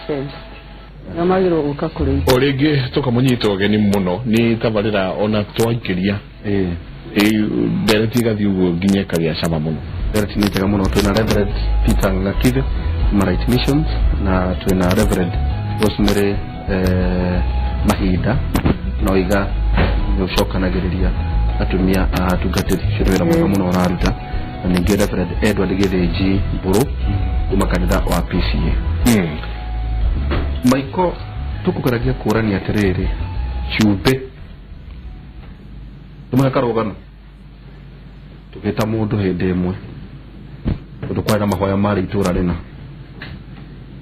sense. Na magĩrĩirwo gũka kũrĩ O rĩngĩ tũkamũnyita ũgeni mũno nĩ tabarĩra ona twaikĩria ndereti ĩgathiĩ ũguo nginya ĩkagĩa cama mũno. Ndereti nĩ njega mũno. Twĩna Reverend Peter Ngakithe Maright Missions na twĩna Reverend Rosemary Mahinda noiga nĩ ũcokanagĩrĩria atumia a atungatĩri ũcio nĩ wĩra mwega mũno ũraruta, na ningĩ Reverend Edward Gĩthĩnji Mbũrũ kuma kanitha wa PCA. Maiko, tũkũgeragia kũrania atĩrĩrĩ, cumbĩ tũmũhe karũgano tũgĩta mũndũ hĩndĩ ĩmwe tondũ kwarĩ na mahoya marĩ itũra rĩna,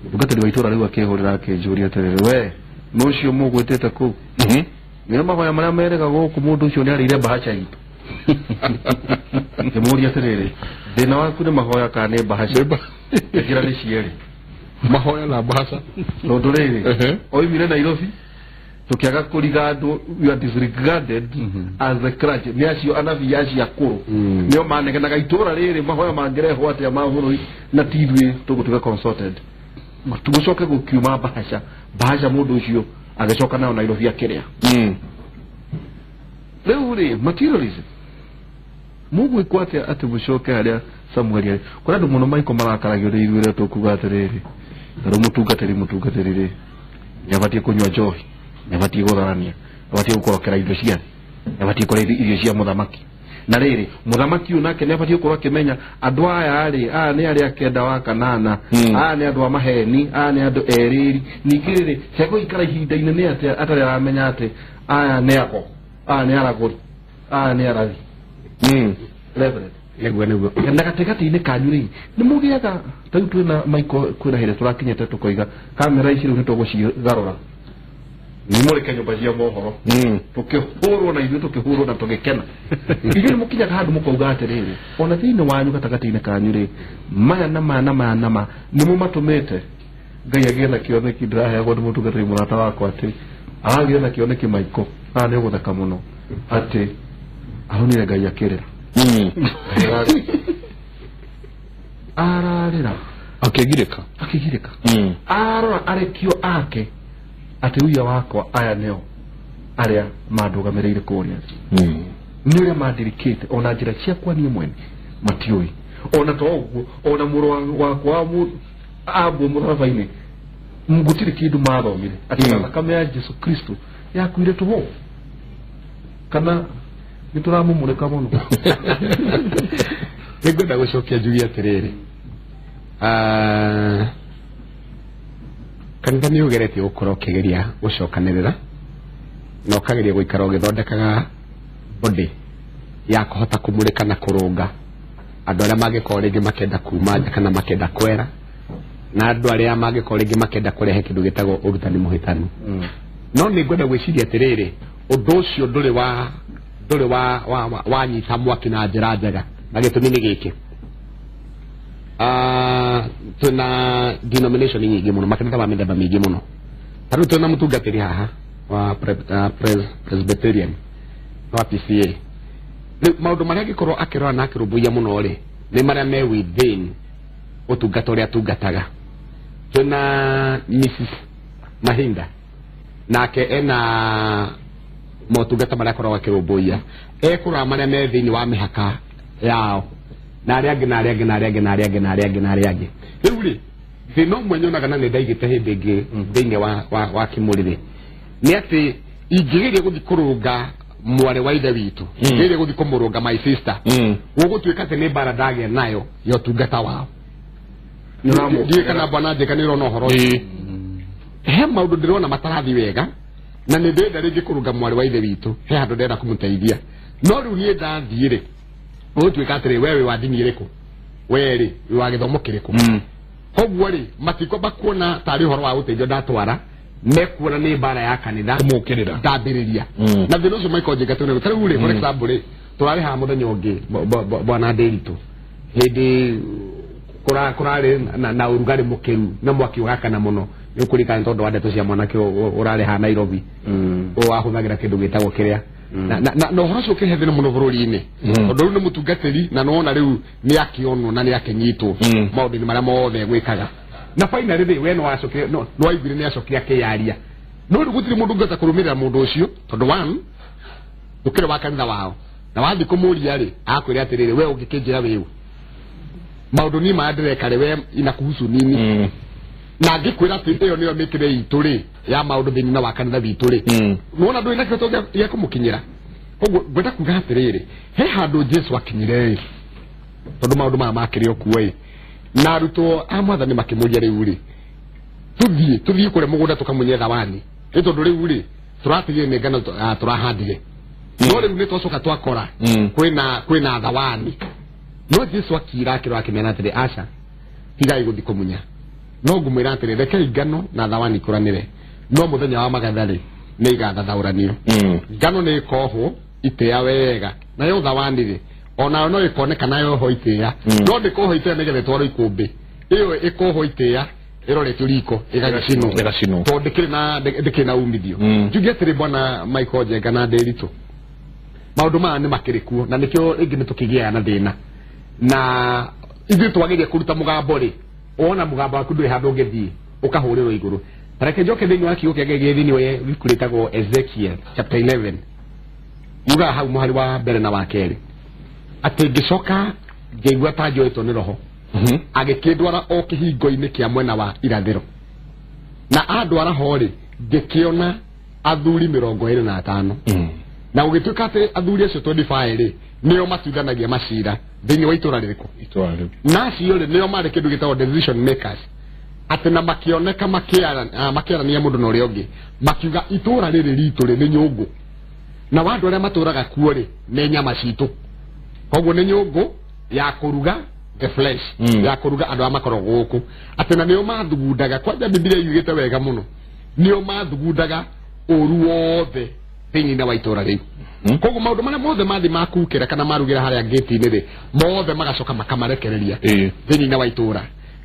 mũtungatĩri wa itũra rĩu akĩhũrĩra akĩnjũria atĩrĩrĩ, we nũ ũcio mũgwĩtĩte kũu? Nĩ mahoya marĩa merĩga gũkũ, mũndũ ũcio nĩ arĩire mbahaca itũ. Ngĩmũria atĩrĩrĩ, thĩna waku nĩ mahoya kana nĩ mbahaca? Ngĩra nĩ cierĩ. Mahoya na mbahaca. Tondũ rĩrĩ, oimire Nairobi tũkĩaga kũriga andũ, we are disregarded as a clergy nĩ acio anabii acio akũrũ nĩo manegenaga itũra rĩrĩ, mahoya mangĩrehwo atĩa ma bũrũri na ti ithuĩ tũgũtuĩka consulted. Gũcoke gũkiuma mbahaca, mbahaca mũndũ ũcio agĩcoka nayo Nairobi akĩrĩa. Rĩu rĩ, materialism mũgwĩkwo atĩa atĩ mũcoke harĩa Samuel arĩ? Kũrĩ andũ mũno maiko marakaragio nĩ ithuĩ rĩrĩa tũkuga atĩrĩrĩ, tarĩu mũtungatĩri rĩ nĩabatiĩ kũnyua njohi, nĩabatiĩ gũtharania, nĩabatiĩ gũkorokera indo cia thĩ, nĩabatiĩ kũrĩa irio cia mũthamaki, na rĩrĩ mũthamaki ũyũ nake nĩabatiĩ gũkorwo akĩmenya andũ aya rĩ, aya nĩ arĩa kenda wa kanana, aya nĩ andũ a maheni, aya nĩ andũ erĩri. Ningĩ rĩrĩ, hegũikara ihinda inene atĩa atarĩ aramenya atĩ aya nĩ ago, aya nĩ aragũri, aya nĩ arathi? Reverend. Nĩguo, nĩguo. Na gatagatĩ-inĩ kanyu rĩ, nĩ mũgĩaga ta rĩu twĩna Michael, kwĩna hĩndĩ tũrakinyĩte tũkoiga kamera ici rĩu nĩ tũgũcigarũra nimũrĩke nyũmba cia mohoro, tũkĩhũrwo na ithuĩ tũkĩhũrwo na tũgĩkena. Ithuĩ nĩ mũkinyaga handũ mũkauga atĩrĩrĩ, ona thĩinĩ wanyu gatagatĩ-inĩ kanyu rĩ, maya na maya na maya na maya nĩmo matũmĩte Ngai agĩe na kĩoneki ndĩraheagwo nĩ mũtungatĩri mũrata wakwa atĩ aragĩe na kĩoneki Maiko haha nĩ ũgũtheka mũno atĩ aronire Ngai akĩrĩra, ararĩra. Akĩgirĩka. Akĩgirĩka arora arekio ake atĩ uya wakwa aya nĩo arĩa mandũgamĩrĩire kũrĩa nĩ ũrĩa mandirikĩte, ona njĩra ciakwa niĩ mwene matiũĩ, ona to ũguo, ona mũrũ wakwa wa ambwo mũtharaba-inĩ gũtirĩ kĩndũ mathomire atĩ thakame ya Jesu Kristo yakuire tũhũ. Kana nĩ tũramũmũrĩka mũno? Nĩngwenda gũcokia njuge atĩrĩrĩ, kanitha nĩ ũgeretie gũkorwo ũkĩgeria gũcokanĩrĩra na ũkageria gũikara ũgĩthondekaga body ya kũhota kũmũrĩka na kũrũnga andũ arĩa mangĩkorwo rĩngĩ makĩenda kuma nja kana makĩenda kwera, na andũ arĩa mangĩkorwo rĩngĩ makĩenda kũrehe kĩndũ gĩtagwo ũrutani mũhĩtanu. No nĩ ngwenda gwĩciria atĩrĩrĩ, ũndũ ũcio ndũrĩ wa ndũrĩ wa wa wa- wanyita mwaki na njĩra njega, na gĩtũmi nĩ gĩkĩ. Twĩna denomination nyingĩ mũno, makanitha ma mĩthemba mĩingĩ mũno. Ta rĩu twĩna mũtungatĩri haha wa Presbyterian wa PCA. Rĩu maũndũ marĩa angĩkorwo akĩrora na akĩrũmbũiya mũno rĩ, nĩ marĩa me within ũtungata ũrĩa atungataga. Twĩna Mrs Mahinda, nake ena motungata marĩa akoragwo akĩrũmbũiya, ekũrora marĩa me thĩinĩ wa mĩhaka yao, na arĩa angĩ na arĩa angĩ na arĩa angĩ na arĩa angĩ na arĩa angĩ na arĩa angĩ. Rĩu rĩ, thĩna ũmwe nyonaga na nĩ ndaigĩte hĩndĩ ĩngĩ thĩinĩ wa kĩmũrĩ rĩ, nĩ atĩ ingĩgeria gũthiĩ kũrũnga mwarĩ wa ithe witũ, ngerie gũthiĩ kũmũrũnga my sister, gũgũtuĩka atĩ nĩ mbara ndagĩa nayo ya ũtungata wao. Ndiũĩ kana bwana njĩka nĩ ũrona ũhoro ũcio. He maũndũ ndĩrona matarathiĩ wega na nĩ ndĩrenda rĩngĩ kũrũnga mwarĩ wa ithe witũ, he handũ ndĩrenda kũmũteithia, no rĩu niĩ ndathiĩ rĩ, ũgũtuĩka atĩrĩ, we wĩ wa ndini ĩrĩkũ, we rĩ wĩ wa gĩthomo kĩrĩkũ? Koguo rĩ, matikwamba kuona tarĩ ũhoro wa ũteithio ndatwara, mekuona nĩ mbara ya kanitha Kũmũkĩrĩra. Ndambĩrĩria na thĩna ũcio Michael Njĩka tũnene. Ta rĩu rĩ, for example rĩ, tũrarĩ haha mũthenya ũngĩ, bwana Ndĩritũ, hĩndĩ kũrarĩ na ũrugarĩ mũkĩru na mwaki ũgakana mũno, nĩ ũkũririkana tondũ wa ndeto cia mwanake ũrarĩ haha Nairobi wahũthagĩra kĩndũ gĩtagwo kĩrĩa na ũhoro ũcio ũkĩrehe thĩna mũno bũrũri-inĩ, tondũ rĩu nĩ mũtungatĩri na nĩwona rĩu nĩ akĩonwo na nĩ akĩnyitwo maũndũ-inĩ marĩa mothe egwĩkaga. Na finally rĩ we no wacokire no waiguire nĩ acokire akĩyaria. No rĩu gũtirĩ mũndũ ũngĩhota kũrũmĩrĩra mũndũ ũcio tondũ one ndũkĩrĩ wa kanitha wao. Na wathiĩ kũmũria rĩ akwĩra atĩrĩrĩ we ũngĩkĩnjĩra wĩũ. Maũndũ niĩ maya ndĩreka rĩ we inakuhusu nini. Na ngĩkwĩra atĩ ĩyo nĩyo mĩkĩre itũ rĩ ya maũndũ thĩinĩ wa kanitha witũ rĩ. Nĩwona ndũrĩ na kĩhoto gĩa kũmũkinyĩra. Koguo ngwenda kuga atĩrĩrĩ he handũ Jesu akinyire rĩ tondũ maũndũ maya makĩrĩ o kuo ĩ na arutwo a mwathani makĩmũria rĩu rĩ tũthiĩ kũrĩa mũgũnda tũkamunye thawani nĩ tondũ rĩu rĩ tũratigire nĩ ngano tũrahandire no rĩu nĩ twacoka twakora kwĩna thawani. No Jesu akira akĩrwo akĩmera atĩrĩ aca tigai gũthiĩ kũmunya no ngũmwĩra atĩrĩ rekei ngano na thawani ikũranĩre no mũthenya wa magetha rĩ nĩ igathathaũranio. Ngano nĩ ĩkohwo itĩa wega nayo thawani rĩ onayo no ĩkoneka yoho itĩa no ndĩkohwo itĩa nĩgetha ĩtwarwo ikũmbĩ ĩyo ĩkohwo itĩa ĩroretio riko ĩgagĩcinwo tondũ ndĩkĩrĩ na umithio. Njuge atĩrĩ bwana Michael Njenga na Ndĩritũ maũndũ maya nĩ makĩrĩ kuo na nĩkĩo rĩngĩ nĩ tũkĩgĩaga na thĩna na ithuĩ twageria kũruta mũgambo rĩ wona mũgambo waku ndũrĩ handũ ũngĩthiĩ ũkahũrĩrwo igũrũ. Tareke njoke thĩinĩ wa kiugo kĩa Ngai gĩ thĩinĩ wa ibuku rĩtagwo Ezekiel chapter 11 yugaga hau mũhari wa mbere na wa kerĩ atĩ ngĩcoka ngĩigua ta njoetwo nĩ roho agĩkĩndwara o kĩhingo-inĩ kĩa mwena wa irathĩro na andwara ho rĩ ngĩkĩona athuri 25 na gũgĩtuĩka atĩ athuri acio 25 rĩ nĩo matuithanagia macira thĩinĩ wa itũra rĩrĩkũ na acio rĩ nĩo marĩ kĩndũ gĩtagwo decision makers atĩ na makĩoneka makĩarania mũndũ na ũrĩa ũngĩ makiuga itũra rĩrĩ ritũ rĩ nĩ nyũngũ na wa andũ arĩa matũraga kuo rĩ nĩ nyama citũ koguo nĩ nyũngũ ya kũruga the flesh ya kũruga andũ arĩa makoragwo gũkũ atĩ na nĩo mathugundaga kwanja Biblia yugĩte wega mũno nĩo mathugundaga ũru wothe thĩinĩ wa itũra rĩu. Koguo maũndũ marĩa mothe mathi makukĩra kana marugĩra harĩa ngĩti-inĩ rĩ mothe magacoka makamarekereria thĩinĩ wa itũra.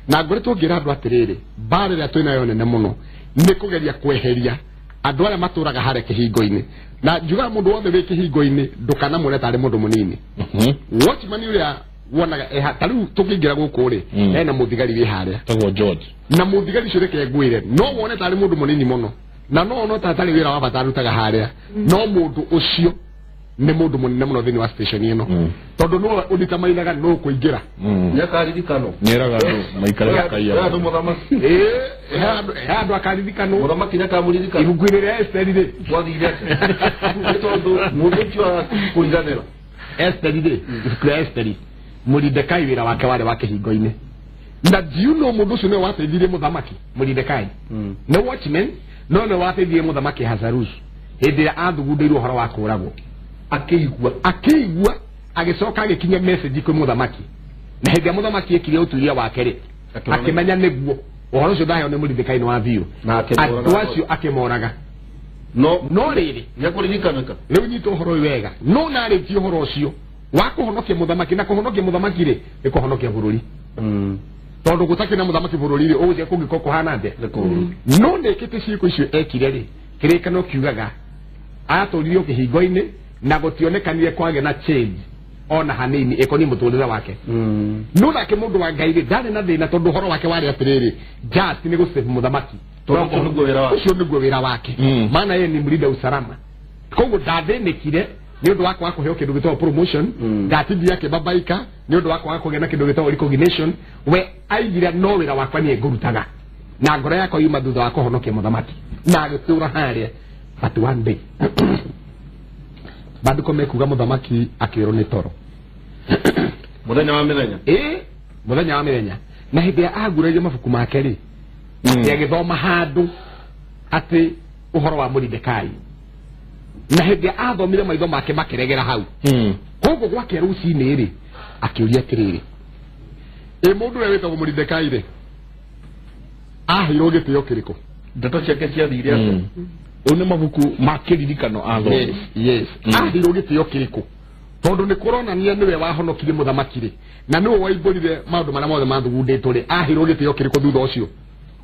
Na ngoretwo ngĩra andũ atĩrĩrĩ mbara ĩrĩa twĩnayo nene mũno nĩ kũgeria kweheria andũ arĩa matũraga harĩa kĩhingo-inĩ na njugaga mũndũ wothe wĩ kĩhingo-inĩ ndũkanamuone tarĩ mũndũ mũnini. Watchman ũrĩa wonaga ta rĩu tũkĩingĩra gũkũ rĩ hena mũthigari wĩ harĩa tagwo George na mũthigari ũcio reke ngwĩre no wone tarĩ mũndũ mũnini mũno na no ono ta atarĩ wĩra wa bata arutaga harĩa no mũndũ ũcio nĩ mũndũ mũnene mũno thĩinĩ wa station ĩno tondũ no ũnditamainaga no kũingĩra nĩakaririkano nĩeraga andũ maikare gakaiya andũ mũthamaki he andũ akaririkano mũthamaki nĩakamũririkana ibuku-inĩ rĩa Esteri rĩ gwathire atĩa nĩ tondũ mũndũ ũcio akũriganĩra Esteri rĩ ibuku rĩa Esteri Moridekai wĩra wake warĩ wa kĩhingo-inĩ na do you know mũndũ ũcio nĩwe wateithirie mũthamaki Moridekai nĩ watchman no nĩwe wateithirie mũthamaki Ahasuerus hĩndĩ ĩrĩa athugundĩirwo ũhoro wa kũũragwo akĩigua agĩcoka agĩkinyia message kwĩ mũthamaki na hĩndĩ ĩrĩa mũthamaki ekire ũtuĩria wake rĩ akĩmenya nĩguo ũhoro ũcio ndaheo nĩ Moridekai nĩ wa biũ andũ acio akĩmoraga no rĩrĩ nĩekũririkanĩka rĩu nyita ũhoro ũyũ wega no narĩtie ũhoro ũcio wa kũhonokia mũthamaki na kũhonokia mũthamaki rĩ nĩ kũhonokia bũrũri tondũ gũtakĩrĩ na mũthamaki bũrũri rĩ ũgũthiĩ kũngĩkorwo kũhana atĩa no nĩkĩte ciĩko icio ekire rĩ kĩrĩkano kiugaga atũririo kĩhingo-inĩ na gũtionekanire kwagĩa na change ona hanini ĩkoniĩ mũtũrĩre wake. No nake mũndũ wa Ngai rĩ ndarĩ na thĩna tondũ ũhoro wake warĩ atĩrĩrĩ just nĩ gũsave mũthamaki ũcio nĩguo wĩra wake maana yeye ni mlinda usalama koguo ndathĩnĩkire nĩ ũndũ wa kwaga kũheo kĩndũ gĩtagwo promotion ndatindire akĩbabaika nĩ ũndũ wa kwaga kũgĩa na kĩndũ gĩtagwo recognition we aigire no wĩra wakwa niĩ ngũrutaga na ngoro yakwa yuma thutha wa kũhonokia mũthamaki na agĩtũra harĩa. But one day bandiko mekuga mũthamaki akĩrwo nĩ toro mũthenya wa mĩthenya mũthenya wa mĩthenya na hĩndĩ ĩrĩa agurarie mabuku make rĩ atĩ agĩthoma handũ atĩ ũhoro wa Moridekai na hĩndĩ ĩrĩa athomire maitho make makĩregera hau koguo gwake rũcinĩ rĩ akĩũria atĩrĩrĩ ĩ mũndũ ũrĩa wĩtagwo Moridekai rĩ aheirwo gĩtĩo kĩrĩkũ ndeto ciake ciathire atĩa Ũyũ nĩ mabuku ma kĩririkano athoma yes aheirwo gĩtĩo kĩrĩkũ tondũ nĩ kũronania nĩwe wahonokirie mũthamaki rĩ na nĩwe waimbũrire maũndũ marĩa mothe mathugundĩtwo rĩ aheirwo gĩtĩo kĩrĩkũ thutha ũcio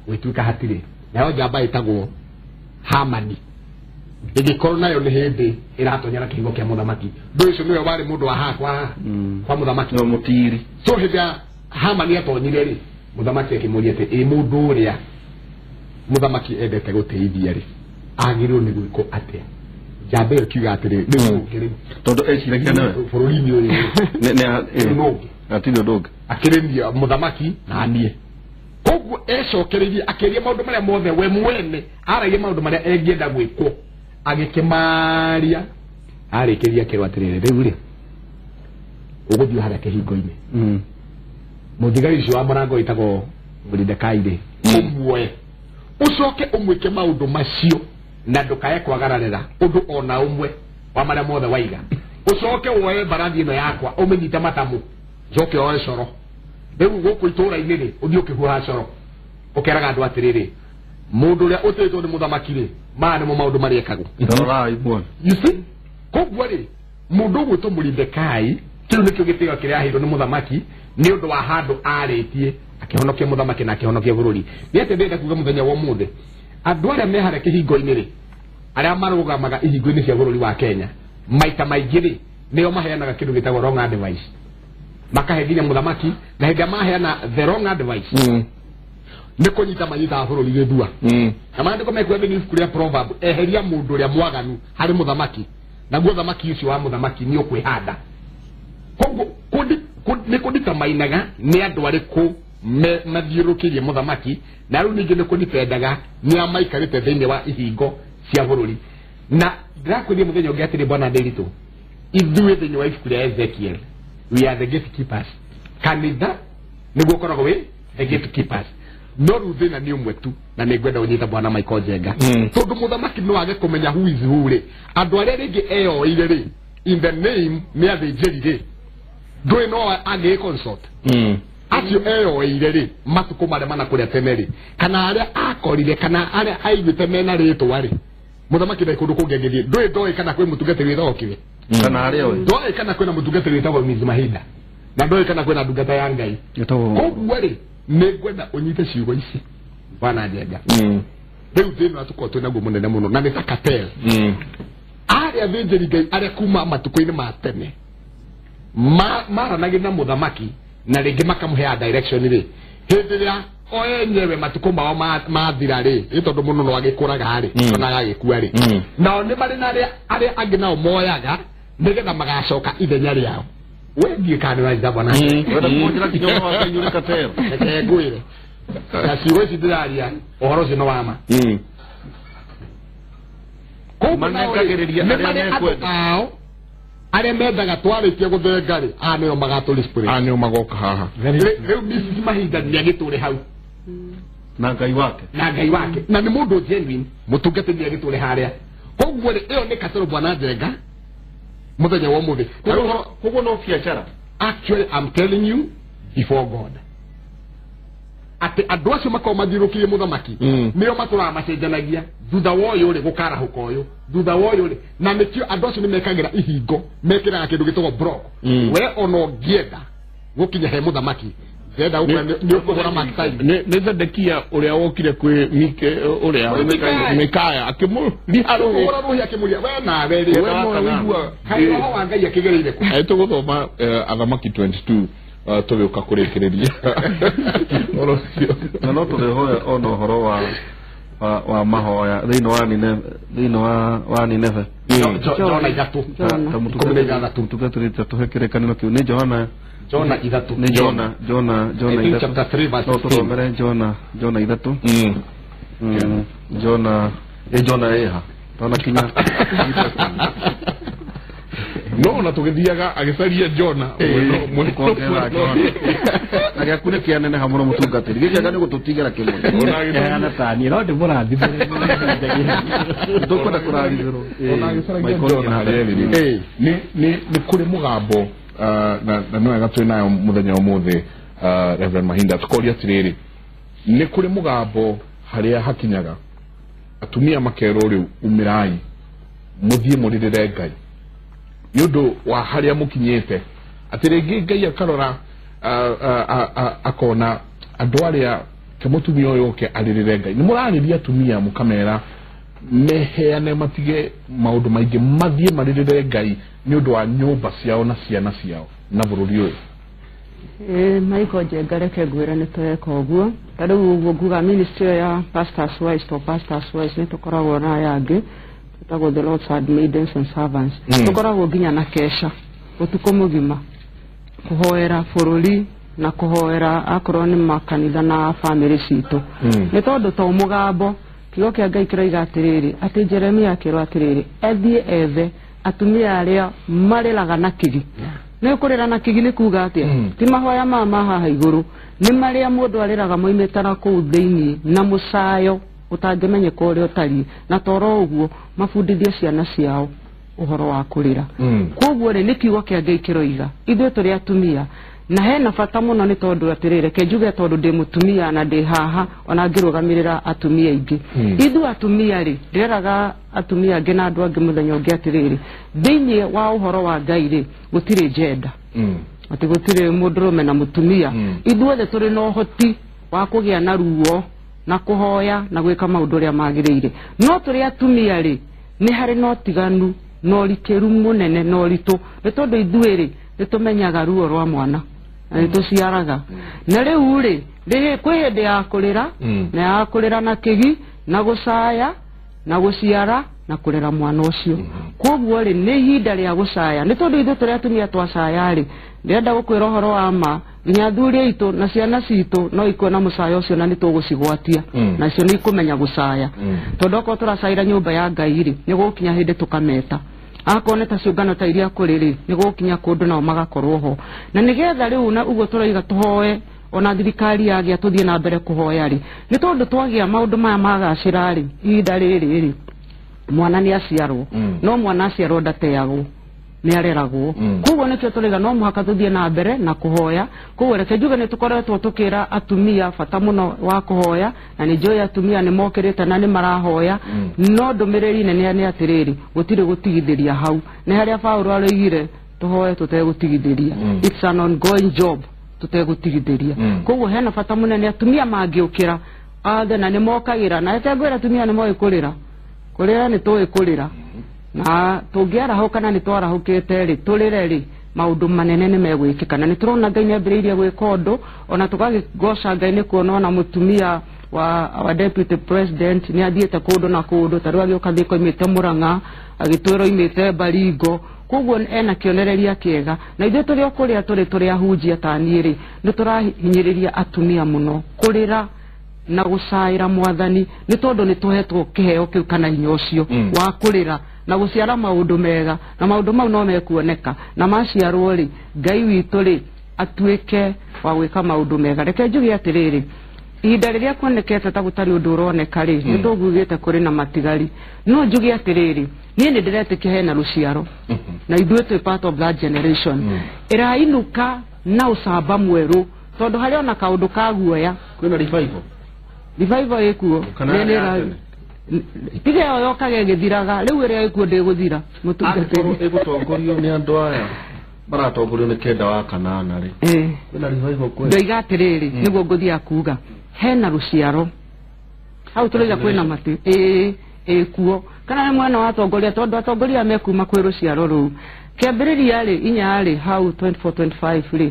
gwĩtuĩka hatirĩ nayo njamba ĩtagwo Hamani ĩngĩkorwo nayo nĩ hĩndĩ ĩratonyera kĩhingo kĩa mũthamaki ndũ ũcio nĩwe warĩ mũndũ wa haha kwa mũthamaki no mũtiri so hĩndĩ ya Hamani atonyire rĩ Mũthamaki akĩmũria atĩ ĩ mũndũ ũrĩa mũthamaki endete gũteithia rĩ agĩrĩirwo nĩ gwĩkwo atĩa? Njamba ĩyo kiuga atĩrĩ rĩu ũngĩ rĩu tondũ eciragia nawe bũrũri-inĩ ũyũ nĩ no ũngĩ hatirĩ ũndũ ũngĩ akĩrĩria mũthamaki na niĩ. Koguo ecokereirie akĩaria maũndũ marĩa mothe we mwene aragia maũndũ marĩa engĩenda gwĩkwo agĩkĩmaria arĩkĩria akĩrwo atĩrĩrĩ rĩu rĩ ũgũthiĩ harĩa kĩhingo-inĩ mũthigari ũcio wa mũrango wĩtagwo Moridekai rĩ ũmuoe ũcoke ũmwĩke maũndũ macio na ndũkae kwagararĩra ũndũ ona ũmwe wa marĩa mothe waiga. Ũcoke woe mbarathi ĩno yakwa ũmĩnyite matamu ũcoke woe coro rĩu gũkũ itũũra-inĩ rĩ ũthiĩ ũkĩhuha coro ũkeraga andũ atĩrĩrĩ mũndũ ũrĩa ũtĩĩtwo nĩ mũthamaki rĩ maya nĩmo maũndũ marĩa ekagwo. Rorai muone. You see, koguo rĩ mũndũ ũgwĩtwo Moridekai kĩu nĩkĩo gĩtĩo kĩrĩa aheirwo nĩ mũthamaki nĩ ũndũ wa handũ arĩtie akĩhonokia mũthamaki na akĩhonokia bũrũri. Nĩ atĩ ndĩrenda kuga mũthenya wa ũmũthĩ andũ arĩa me harĩa kĩhingo-inĩ rĩ arĩa marũgamaga ihingo-inĩ cia bũrũri wa Kenya maita maingĩ rĩ nĩo maheanaga kĩndũ gĩtagwo wrong advice makahe nginya mũthamaki na hĩndĩ ĩrĩa maheana the wrong advice nĩ kũnyita manyitaga bũrũri gĩthua. Na maandĩko mekuga thĩinĩ ibuku rĩa Proverb eheria mũndũ ũrĩa mwaganu harĩ mũthamaki naguo thamaki ũcio wa mũthamaki nĩ ũkwĩhanda. Koguo nĩ kũnditamainaga nĩ andũ arĩkũ mathiũrũrũkĩirie mũthamaki na rĩu ningĩ nĩ kũndipendaga nĩ a maikarĩte thĩinĩ wa ihingo cia bũrũri. Na ndĩrakwĩria mũthenya ũngĩ atĩrĩ bwana Ndĩritũ ithuĩ thĩinĩ wa ibuku rĩa Ezekiel we are the gatekeepers. Kanitha nĩguo ũkoragwo wĩ the gatekeepers. No rĩu thĩna nĩ ũmwe tu na nĩ ngwenda ũnyita bwana Michael Njenga tondũ mũthamaki no age kũmenya who is who rĩ andũ arĩa rĩngĩ eyoeire rĩ in the name nĩ athĩnjĩri rĩ ndũĩ no agĩ consult acio eyoeire rĩ matukũ marĩa mana kũrĩa tene rĩ kana arĩa akorire kana arĩa aiguĩte mena rĩtwa rĩ mũthamaki ndarĩ kũndũ kũngĩ angĩthiĩ ndũĩ ndoĩ kana kwĩ mũtungatĩri wĩtagwo Kibe kana arĩa oĩ ndoĩ kana kwĩna mũtungatĩri wĩtagwo Miss Mahinda na ndoĩ kana kwĩna ndungata ya Ngai. Koguo rĩ nĩ ngwenda ũnyite ciugo ici bwana Njenga rĩu thĩna ũrĩa tũkoragwo twĩ naguo mũnene mũno na nĩ ta cartel arĩa athĩnjĩri Ngai arĩa kuma matukũ-inĩ ma tene maranagĩria na mũthamaki na rĩngĩ makamũheaga direction rĩ hĩndĩ ĩrĩa o enyewe matukũ mao mathira rĩ nĩ tondũ mũno no agĩkũraga rĩ ona agagĩkua rĩ nao nĩ marĩ na arĩa angĩ nao moyaga nĩgetha magacoka ithenya rĩao. We ndiĩ kana nĩwanyita bwana wenda kũnjĩra nginya ũhoro wa Ngai ũrĩ cartel reke ngwĩre na ciugo ici ndĩraria ũhoro ũcio nĩ wa ma. Koguo nao rĩ nĩ marĩ andũ ao arĩa mendaga twarĩkia gũthenga rĩ aya nĩo magatũrĩ aya nĩo magoka haha rĩu Mrs Mahinda nĩagĩtũre hau na Ngai wake na Ngai wake na nĩ mũndũ genuine mũtungatĩri nĩagĩtũre harĩa. Koguo rĩ ĩyo nĩ katero bwana Njenga mũthenya wa ũmũthĩ. Koguo no biacara. Actually I'm telling you before God atĩ andũ acio makoragwo mathiũrũrũkĩirie mũthamaki nĩo matũraga macenjanagia thutha wa ũyũ rĩ gũkarahũka ũyũ thutha wa ũyũ rĩ na nĩkĩo andũ acio nĩmekagĩra ihingo mekĩraga kĩndũ gĩtagwo block. We ona ũngĩenda gũkinya he mũthamaki ndĩrenda gũkora nĩ ũkũhũra mark time. Nĩ Zedekia ũrĩa wokire kwĩ ũrĩa Mikaya akĩmũriha rũhĩ kũhũra rũhĩ akĩmũria we nawe rĩ we no ũigua kaĩ roho wa Ngai akĩgereire kũ. Tũgũthoma Athamaki 22 tũgĩũka kũrĩkĩrĩria ũhoro ũcio na no tũrĩhoya ona ũhoro wa mahoya thĩinĩ wa Nineve thĩinĩ wa Nineve Jona ithatũ ta mũtungatĩri tũhe kĩrĩkanĩro kĩu nĩ Johana Jona ithatũ nĩ Jona Jona Jona ithatũ chapter 3 verse no tũthomere Jona Jona ithatũ Jona Jona ĩha tona kinya no na tũgĩthiaga agĩcaria Jona na gĩaku nĩ kĩaneneha mũno mũtungatĩri gĩkĩaga nĩ gũtũtigĩra kĩmwe Heana ta niĩ no ndĩmũrathimĩre tũkwenda kũrathimĩrwo ona agĩcaragia Jona harĩa ĩrĩ nĩ kũrĩ mũgambo na nĩ wega twĩ nayo mũthenya ũmũthĩ Reverend Mahinda tũkoria atĩrĩrĩ nĩ kũrĩ mũgambo harĩa hakinyaga atumia makerwo rĩu umĩrai mũthiĩ mũrĩrĩre Ngai nĩ ũndũ wa harĩa mũkinyĩte atĩ rĩngĩ Ngai akarora akona andũ arĩa ke mũtumia ũyũ oke arĩrĩre Ngai nĩ mũrarĩria atumia mũkamera meheane matige maũndũ maingĩ mathiĩ marĩrĩre Ngai nĩ ũndũ wa nyũmba ciao na ciana ciao na bũrũri ũyũ. Michael Njenga reke ngwĩre nĩ tũreka ũguo. Ta rĩu ũguo nguga ministry ya Pastors Wives to Pastors Wives nĩ tũkoragwo na aya angĩ tũtagwo the Lord's Handmaidens and Servants. Tũkoragwo nginya na kesha ũtukũ mũgima kũhoera bũrũri na kũhoera akorwo nĩ makanitha na bamĩrĩ citũ. Nĩ tondũ to mũgambo kiugo kĩa Ngai kĩroiga atĩrĩrĩ atĩ Jeremia akĩrwo atĩrĩrĩ ethiĩ ethe atumia arĩa marĩraga na kigi. Nĩ kũrĩra na kigi nĩ kuga atĩa? Ti mahoya maya ma haha igũrũ, nĩ marĩa mũndũ arĩraga moimĩte na kũu thĩinĩ na mũcayo ũtangĩmenyeka ũrĩa ũtariĩ, na toro ũguo mabundithie ciana ciao ũhoro wa kũrĩra. Koguo rĩ nĩ kiugo kĩa Ngai kĩroiga ithuĩ tũrĩ atumia na hena bata mũno nĩ tondũ atĩrĩrĩ reke njuge tondũ ndĩ mũtumia na ndĩ haha ona ngĩrũgamĩrĩra atumia aingĩ. Ithuĩ atumia rĩ ndĩreraga atumia angĩ na andũ angĩ mũthenya ũngĩ atĩrĩrĩ thĩinĩ wa ũhoro wa Ngai rĩ gũtirĩ gender, atĩ gũtirĩ mũndũrũme na mũtumia. Ithuothe tũrĩ na ũhoti wa kũgĩa na ruo na kũhoya na gwĩka maũndũ ũrĩa magĩrĩire, no tũrĩ atumia rĩ nĩ harĩ na ũtiganu na ũrikĩru mũnene na ũritũ nĩ tondũ ithuĩ rĩ nĩ tũmenyaga ruo rwa mwana na nĩ tũciaraga. Na rĩu rĩ kwĩ hĩndĩ ya kũrĩra na ya kũrĩra na kĩgi na gũcaya na gũciara na kũrera mwana ũcio. Koguo rĩ nĩ ihinda rĩa gũcaya nĩ tondũ ithuĩ tũrĩ atumia twacaya rĩ ndĩrenda gũkwĩra ũhoro wa ma nginya athuri aitũ na ciana citũ no ikuona mũcayo ũcio na nĩ tũgũcigwatia nacio nĩ ikũmenya gũcaya tondũ okorwo tũracaĩra nyũmba ya Ngai rĩ nĩ gũkinya hĩndĩ tũkameta akorwo nĩ ta ciũngano ta iria kũrĩ rĩ nĩ gũkinya kũndũ nao magakorwo ho na nĩgetha rĩu na ũguo tũroiga tũhoe ona thirikari yagĩa tũthiĩ na mbere kũhoya rĩ nĩ tondũ twagĩa maũndũ maya magacĩra rĩ ihinda rĩrĩ rĩ mwana nĩ aciarwo no mwana aciarwo ndateagwo nĩ areragwo. Koguo nĩkĩo tũraiga no mũhaka tũthiĩ na mbere na kũhoya. Koguo reke njuge nĩ tũkoretwo tũkĩra atumia bata mũno wa kũhoya na nĩ njũĩ atumia nĩ mokĩrĩte na nĩ marahoya, no ndũmĩrĩri nene nĩ atĩrĩrĩ gũtirĩ gũtigithĩria hau. Nĩ harĩa Paũlũ aroigire tũhoe tũtegũtigithĩria. It's an ongoing job tũtegũtigithĩria. Koguo hena bata mũnene atumia mangĩũkĩra othe na nĩ mokagĩra na reke ngwĩre atumia nĩ moĩ kũrĩra, kũrĩra nĩ tũĩ kũrĩra na tũngĩarahũka na nĩ twarahũkĩte rĩ tũrĩre rĩ maũndũ manene nĩ megwĩkĩka na nĩ tũrona Ngai nĩ ambĩrĩirie gwĩka ũndũ ona tũgakĩgoca Ngai nĩ kuona ona mũtumia wa our deputy president nĩ athiĩte kũndũ na kũndũ ta rĩu agĩũka Thika oimĩte Mũrang'a agĩtwĩra oimĩte Baringo. Koguo ena kĩonereria kĩega na ithuĩ tũrĩ o kũrĩa tũrĩ tũrĩ ahunjia ta niĩ rĩ nĩ tũrahinyĩrĩria atumia mũno kũrĩra na gũcaĩra mwathani nĩ tondũ nĩ tũhetwo kĩheo kĩu kana hinya ũcio wa kũrĩra na gũciara maũndũ mega na maũndũ mau no mekuoneka na maciarwo rĩ Ngai witũ rĩ atuĩke wa gwĩka maũndũ mega. Reke njuge atĩrĩrĩ ihinda rĩrĩa kuonekete ta gũtarĩ ũndũ ũroneka rĩ nĩ tũgugĩte kũrĩ na matigari, no njuge atĩrĩrĩ niĩ nĩ ndĩretĩkia hena rũciaro na ithuĩ twĩ part of that generation ĩrainũka na ũcamba mwerũ tondũ harĩ ona kaũndũ ka guoya. Kwĩna revival, revival ĩkuo tiga ĩyo yokaga ĩgĩthiraga rĩu ĩrĩa ĩkuo ndĩgũthira mũtungatĩri ĩgũtongorio nĩ andũ aya maratongorio nĩ kenda wa kanana rĩ kwĩna revival kwĩ ndoiga atĩrĩrĩ nĩguo ngũthiaga kuga hena rũciaro hau tũraiga kwĩna matĩ ĩkuo kana nĩ mwena wa atongoria tondũ atongoria mekuma kwĩ rũciaro rũu kĩambĩrĩria rĩ inya rĩ hau 24 25 rĩ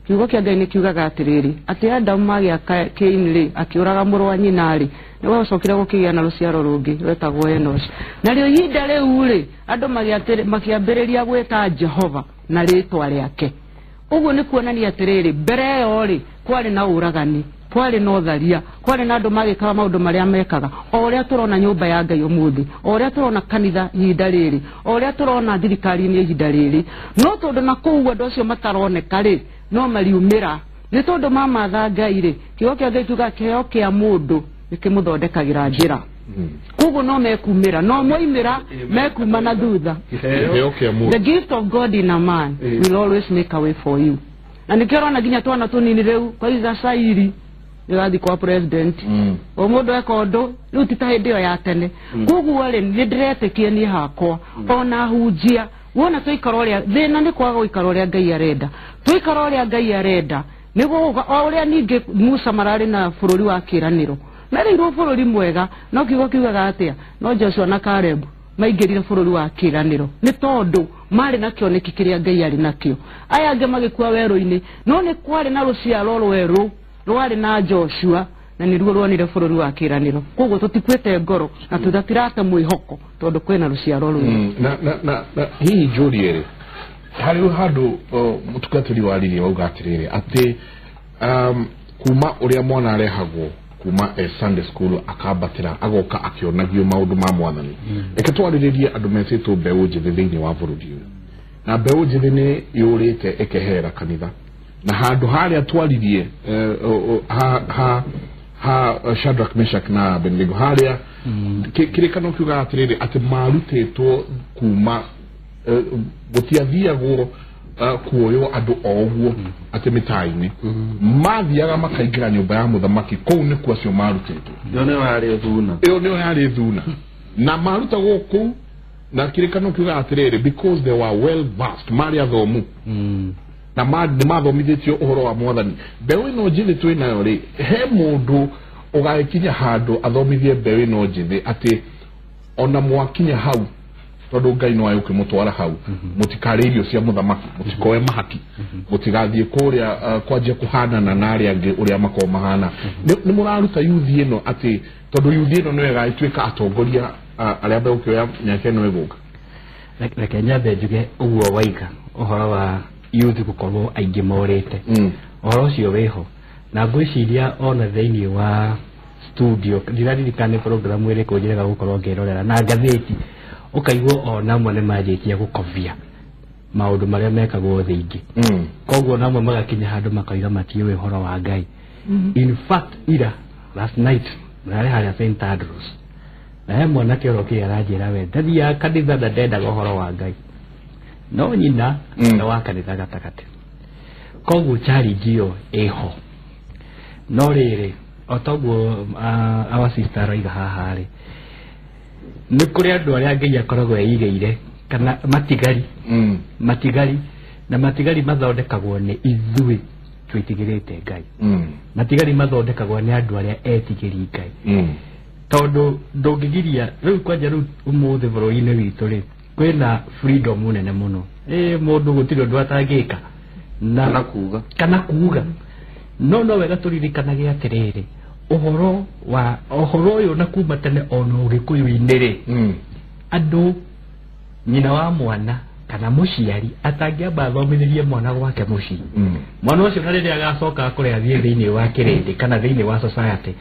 kiugo kĩa Ngai nĩ kiugaga atĩrĩrĩ atĩ Adamu magĩa Kaini rĩ akĩũraga mũrũ wa nyina rĩ nĩ gwacokire gũkĩgĩa na rũciaro rũngĩ rwetagwo Enosh. Narĩo ihinda rĩu rĩ andũ makĩambĩrĩria gwĩta Jehova na rĩtwa rĩake. Ũguo nĩ kuonania atĩrĩrĩ mbere ĩyo rĩ kwarĩ na ũragani, kwarĩ na ũtharia, kwarĩ na andũ magĩkaga maũndũ marĩa mekaga o ũrĩa tũrona nyũmba ya Ngai ũmũthĩ, o ũrĩa tũrona kanitha ihinda rĩrĩ, o ũrĩa tũrona thirikari-inĩ ihinda rĩrĩ. No tondũ na kũu andũ acio mataroneka rĩ no mariumĩra nĩ tondũ mamatha Ngai rĩ kiugo kĩa Ngai kiugaga kĩheo kĩa mũndũ nĩkĩmũthondekagĩra njĩra. Koguo no mekumĩra no moimĩra mekuma na thutha. The gift of God in a man will always make a way for you. Na nĩkĩo ũrona nginya twana tũnini rĩu kwaiga cairi nĩũrathiĩ kwa president o mũndũ eka ũndũ rĩu ti ta hĩndĩ ĩyo ya tene. Koguo rĩ nĩ ndĩretĩkia niĩ hakwa ona hunjia wona tũikara ũrĩa thĩna nĩ kwaga gũikara ũrĩa Ngai arenda, tũikara ũrĩa Ngai arenda nĩguo o ũrĩa ningĩ Musa mararĩ na bũrũri wa kĩĩranĩro merĩirwo bũrũri mwega no kiugo kiugaga atĩa no Joshua na Caleb maingĩrire bũrũri wa kĩĩranĩro nĩ tondũ marĩ na kĩoneki kĩrĩa Ngai arĩ nakĩo. Aya angĩ magĩkua werũ-inĩ, no nĩ kwarĩ na rũciaro rwerũ rwarĩ na Joshua na nĩruo ruonire bũrũri wa kĩĩranĩro. Koguo tũtikuĩte ngoro na tũtirate mwĩhoko tondũ kwĩna rũciaro rwerũ. Na hihi njũrie rĩ, harĩ handũ mũtungatĩri waririe wauga atĩrĩrĩ atĩ kuma ũrĩa mwana arehagwo kuma Sunday school akambatĩra agoka akĩonagio maũndũ ma mwathani. Reke twarĩrĩrie andũ metĩtwo mbeũ njĩthĩ thĩinĩ wa bũrũri ũyũ, na mbeũ njĩthĩ nĩ yũrĩte ĩkehera kanitha, na handũ harĩa twaririe ha Shadrach, Meshach na Abednego, harĩa kĩrĩkano kiugaga atĩrĩrĩ atĩ marutĩtwo kuma gũtiathiagwo kuoywo andũ o ũguo atĩ mĩtaa-inĩ, mathiaga makaingĩra nyũmba ya mũthamaki, kũu nĩkuo acio marutĩtwo. Ĩyo nĩyo yarĩ thuna. Ĩyo nĩyo yarĩ thuna, na marutagwo kũu, na kĩrĩkano kiugaga atĩrĩrĩ because they were well versed, marĩ athomu na nĩ mathomithĩtio ũhoro wa mwathani. Mbeũ ĩno njĩthĩ twĩ nayo rĩ, he mũndũ ũgagĩkinya handũ athomithie mbeũ ĩno njĩthĩ atĩ ona mwakinya hau, tondũ Ngai no agũke mũtwara hau, mũtikarĩe irio cia mũthamaki, mũtikoe mahaki, mũtigathiĩ kũrĩa kwanjia kũhanana na arĩa angĩ ũrĩa makoragwo mahana. Nĩ mũraruta yuthi ĩno atĩ tondũ yuthi ĩno nĩyo ĩgagĩtuĩka atongoria arĩa megũkĩoya mĩaka ĩno ĩgũka. Reke nyambe njuge ũguo waiga ũhoro wa youth gũkorwo aingĩ morĩte. Ũhoro ũcio wĩho, na ngwĩciria ona thĩinĩ wa studio ndiraririkana nĩ programu ĩrĩkũ njĩrega gũkorwo ngĩrorera na ngathĩti, ũkaigua ona amwe nĩ manjĩtie gũkobia maũndũ marĩa mekagwo thĩ ingĩ. Koguo namwe magakinya handũ makoiga matiũĩ ũhoro wa Ngai. In fact, ira last night ndarĩ harĩa St Andrews, na he mwanake ũrokire aranjĩra we ndathiaga kanitha na ndendaga ũhoro wa Ngai, no nyina nĩ wa kanitha gatagatĩ. Koguo challenge ĩyo ĩho. No rĩrĩ, o toguo our sister aroiga haha rĩ, nĩ kũrĩ andũ arĩa Ngai akoragwo eigĩire kana matigari. Matigari, na matigari mathondekagwo nĩ ithuĩ twĩtigĩrĩte Ngai. Matigari mathondekagwo nĩ andũ arĩa etigĩri Ngai. Tondũ ndũngĩgiria rĩu kwanja rĩu ũmũthĩ bũrũri-inĩ witũ rĩ, kwĩna freedom nene mũno. Mũndũ gũtirĩ ũndũ atangĩka kana kuga, kana kuga. No wega tũririkanage atĩrĩrĩ, ũhoro wa ũhoro ũyũ na kuma tene ona ũgĩkũyũ-inĩ rĩ, andũ nyina wa mwana kana mũciari atangĩamba athomithĩrie mwana gwake mũciĩ, mwana ũcio na rĩrĩa agacoka kũrĩa athiĩ thĩinĩ wa kĩrĩndĩ kana thĩinĩ wa society,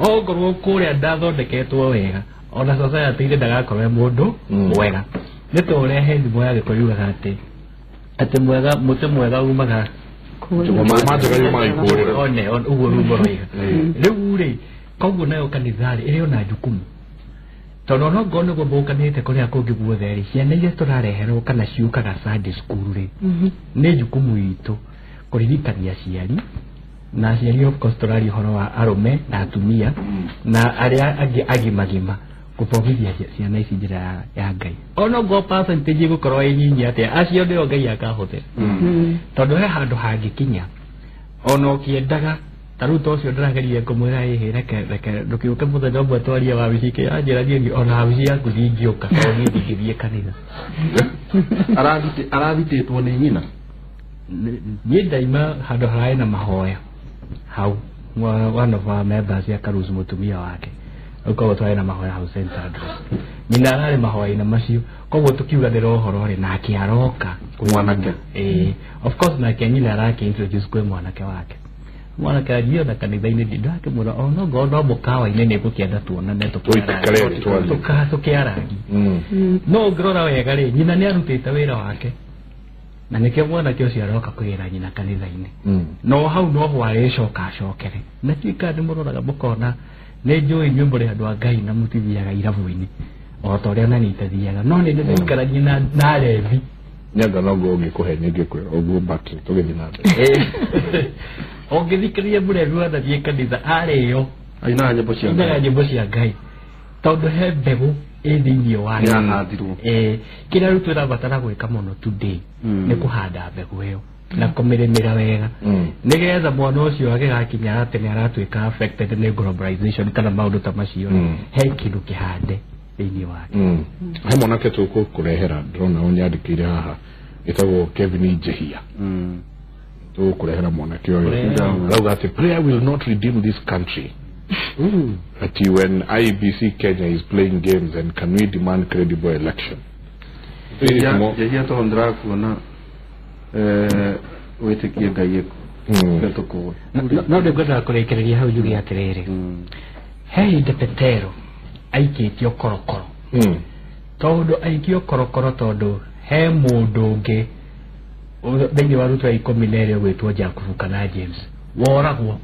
ongorwo kũrĩa ndathondeketwo wega, ona society-inĩ ndagakorwo e mũndũ mwega. Nĩ ta ũrĩa he thimo ya Gĩkũyũ yugaga atĩ mwega mũtĩ mwega umaga one ũguo rũmbo rwega. Rĩu rĩ, koguo nayo kanitha rĩ ĩrĩ ona jukumu, tondũ ona ngorwo nĩguo mũkanĩte kũrĩa kũngĩ guothe rĩ, ciana iria tũrareherwo kana ciũkaga Sunday school rĩ, nĩ jukumu itũ kũririkania aciari, na aciari of course tũraria ũhoro wa arũme na atumia na arĩa angĩ agimagima, gũthomithia ciana ici njĩra ya Ngai. Ona ngorwo percentage ĩgũkorwo ĩ nyinyi atĩa, acio nĩo Ngai akahũthĩra. Tondũ he handũ hangĩkinya ona ũkĩendaga, ta rĩu ta ũcio ndĩrageria kũmwĩra ĩhĩ, reke ndũkĩũke mũthenya ũmwe twarie wabici anjĩra niĩ ona wabici yaku ndingĩũka tondũ niĩ ndingĩthiĩ kanitha. Arathitĩtwo nĩ nyina. Niĩ ndaima handũ hararĩ na mahoya hau, one of our members ya Karuzu mũtumia wake, koguo twarĩ na mahoya hau St Andrews, nyina ararĩ mahoya-inĩ macio, koguo tũkiuganĩra ũhoro rĩ, nake aroka mwanake. Of course nake nyina arake introduce kwĩ mwanake wake. Mwanake anjia na kanitha-inĩ ndakĩmwĩra ona ngorwo no mũkawa-inĩ nĩ ngũkĩenda tuonane tũkĩarangi. No ũngĩrora wega rĩ, nyina nĩ arutĩte wĩra wake, na nĩkĩo mwanake ũcio aroka kũgĩra nyina kanitha-inĩ. No hau no ho arĩcoka acokere. Na tuĩka nĩ mũroraga mũkona nĩ njũĩ inyuĩ mũrĩ andũ a Ngai na mũtithiaga irabu-inĩ o ta ũrĩa nani itathiaga, no nĩ ndĩraikarania na arevi. Nyenga no ngorwo ngĩkũhe ngĩkwĩra ũguo, but tũgĩthiĩ na mbere. Ũngĩthikĩrĩria mũrevi wanathiĩ kanitha arĩo ainaga nyĩmbo cia ainaga nyĩmbo cia Ngai, tondũ he mbegũ ĩ thĩinĩ wake yahandirwo. Kĩrĩa rĩu tũrabatara gwĩka mũno today nĩ kũhanda mbegũ ĩyo na kũmĩrĩmĩra wega, nĩgetha mwana ũcio agĩgakinya atĩ nĩ aratuĩka affected nĩ globalization kana maũndũ ta macio, he kĩndũ kĩhande thĩinĩ wake. He mwanake tũkũrehera ndĩrona ũnyandĩkĩire haha ĩtagwo Kevin Njehia. Tũkũrehera mwanake ũyũ arauga atĩ prayer will not redeem this country. Ati when IEBC Kenya is playing games and can we demand credible election? Njehia tondũ ndĩrakuona wĩtĩkie Ngai ĩkũ. No ndĩngwendaga kũrĩkĩrĩria hau njuge atĩrĩrĩ, he hĩndĩ Petero aikĩtio korokoro. Tondũ aikio korokoro tondũ he mũndũ ũngĩ thĩinĩ wa arutwo 12 ũgwĩtwo Jakubu kana James woragwo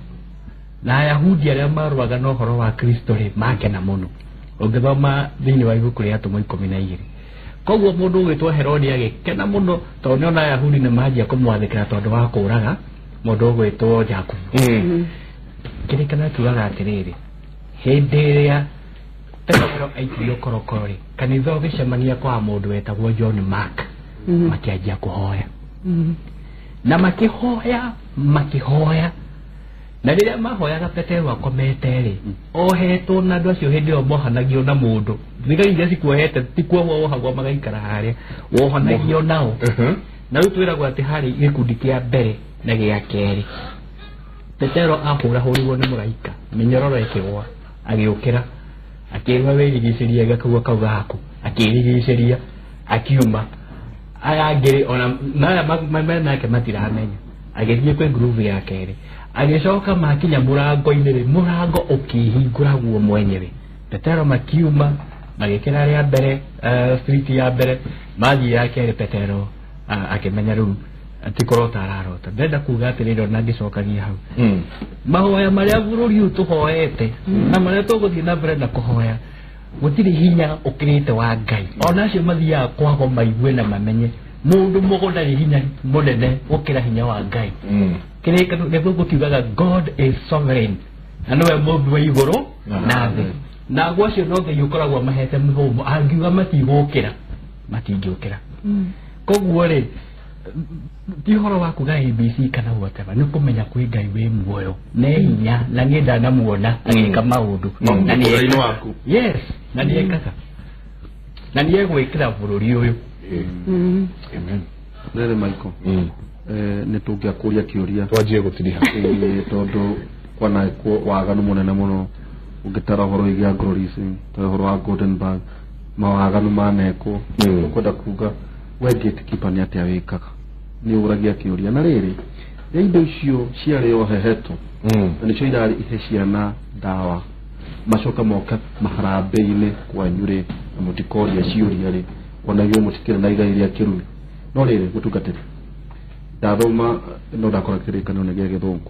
na Ayahudi arĩa marũaga na ũhoro wa Kristo rĩ makena mũno. Ũngĩthoma thĩinĩ wa ibuku rĩa Atũmwo 12. Koguo mũndũ ũgwĩtwo Herodi agĩkena mũno tondũ nĩona Ayahudi nĩ manjia kũmwathĩkĩra tondũ wa kũũraga mũndũ ũgwĩtwo Jakubu. Kĩrĩkanĩro kiugaga atĩrĩrĩ, hĩndĩ ĩrĩa Petero aikirio korokoro rĩ, kanitha ũgĩcemania kwa mũndũ wetagwo John Mark, makĩanjia kũhoya. Na makĩhoya na rĩrĩa mahoyaga Petero akomete rĩ, ohetwo na andũ acio hĩndĩ ĩyo mohanagio na mũndũ. Thigari iria cikuohete ti kuohwo wohagwo magaikara harĩa, wohanagio nao. Na rĩu twĩragwo atĩ harĩ gĩkundi kĩa mbere na gĩa kerĩ. Petero ahũrahũrirwo nĩ mũraika, mĩnyororo ĩkĩgwa, agĩũkĩra, akĩrwo wĩrigicĩrie gakua kau gaku, akĩrigicĩria, akiuma. Aya angĩ ona na aya nake matiramenya. Agĩthiĩ kwĩ ngurubu ya kerĩ. Agĩcoka makinya mũrango-inĩ rĩ, mũrango ũkĩhingũra guo mwenyewe. Petero makiuma, magĩkĩra rĩa mbere, street ya mbere, mathiĩ ya kerĩ Petero akĩmenya rĩu ti kũrota ararota. Ndĩrenda kuga atĩrĩrĩ ona ngĩcokagia hau, mahoya marĩa bũrũri ũyũ tũhoete na marĩa tũgũthiĩ na mbere na kũhoya, gũtirĩ hinya ũkĩrĩte wa Ngai. Ona acio mathiaga kwago maigue na mamenye mũndũ mũgo ndarĩ hinya mũnene gũkĩra hinya wa Ngai. Kĩrĩkanĩro gĩthũngũ kiugaga God is sovereign, na nĩwe mũmbi wa igũrũ na thĩ. Na agwo acio no Ngai ũkoragwo mahete mĩhũmũ, angiuga matigũkĩra matingĩũkĩra. Koguo rĩ, ti ũhoro wa kuga ABC kana whatever, nĩ kũmenya kwĩ Ngai wĩ muoyo nĩ hinya na niĩ ndanamuona agĩka maũndũ na nĩ waku. Yes, na nĩ ekaga na nĩ egwĩkĩra bũrũri ũyũ. Amen. Rĩrĩ Michael, nĩ tũngĩakũria kĩũria twanjie gũtiriha tondũ kwanekwo waganu mũnene mũno ũngĩtara ũhoro wĩgiĩ agrorism, ta ũhoro wa Golden Bank, mawaganu manekwo. Ũkwenda kuga we gatekeeper nĩ atĩa wĩkaga? Nĩ ũragia kĩũria. Na rĩrĩ, rĩa indo icio ciarĩ o heheto na nĩcio irarĩ ihe ciana ndawa, macoka moka maharambĩ-inĩ kwanyu rĩ, na mũtikoria ciũria rĩ, ona inyuĩ mũtikĩrĩ na igai rĩa kĩrumi. No rĩrĩ, mũtungatĩri, ndathoma no ndakora kĩrĩkanĩro nĩ gĩa gĩthũngũ.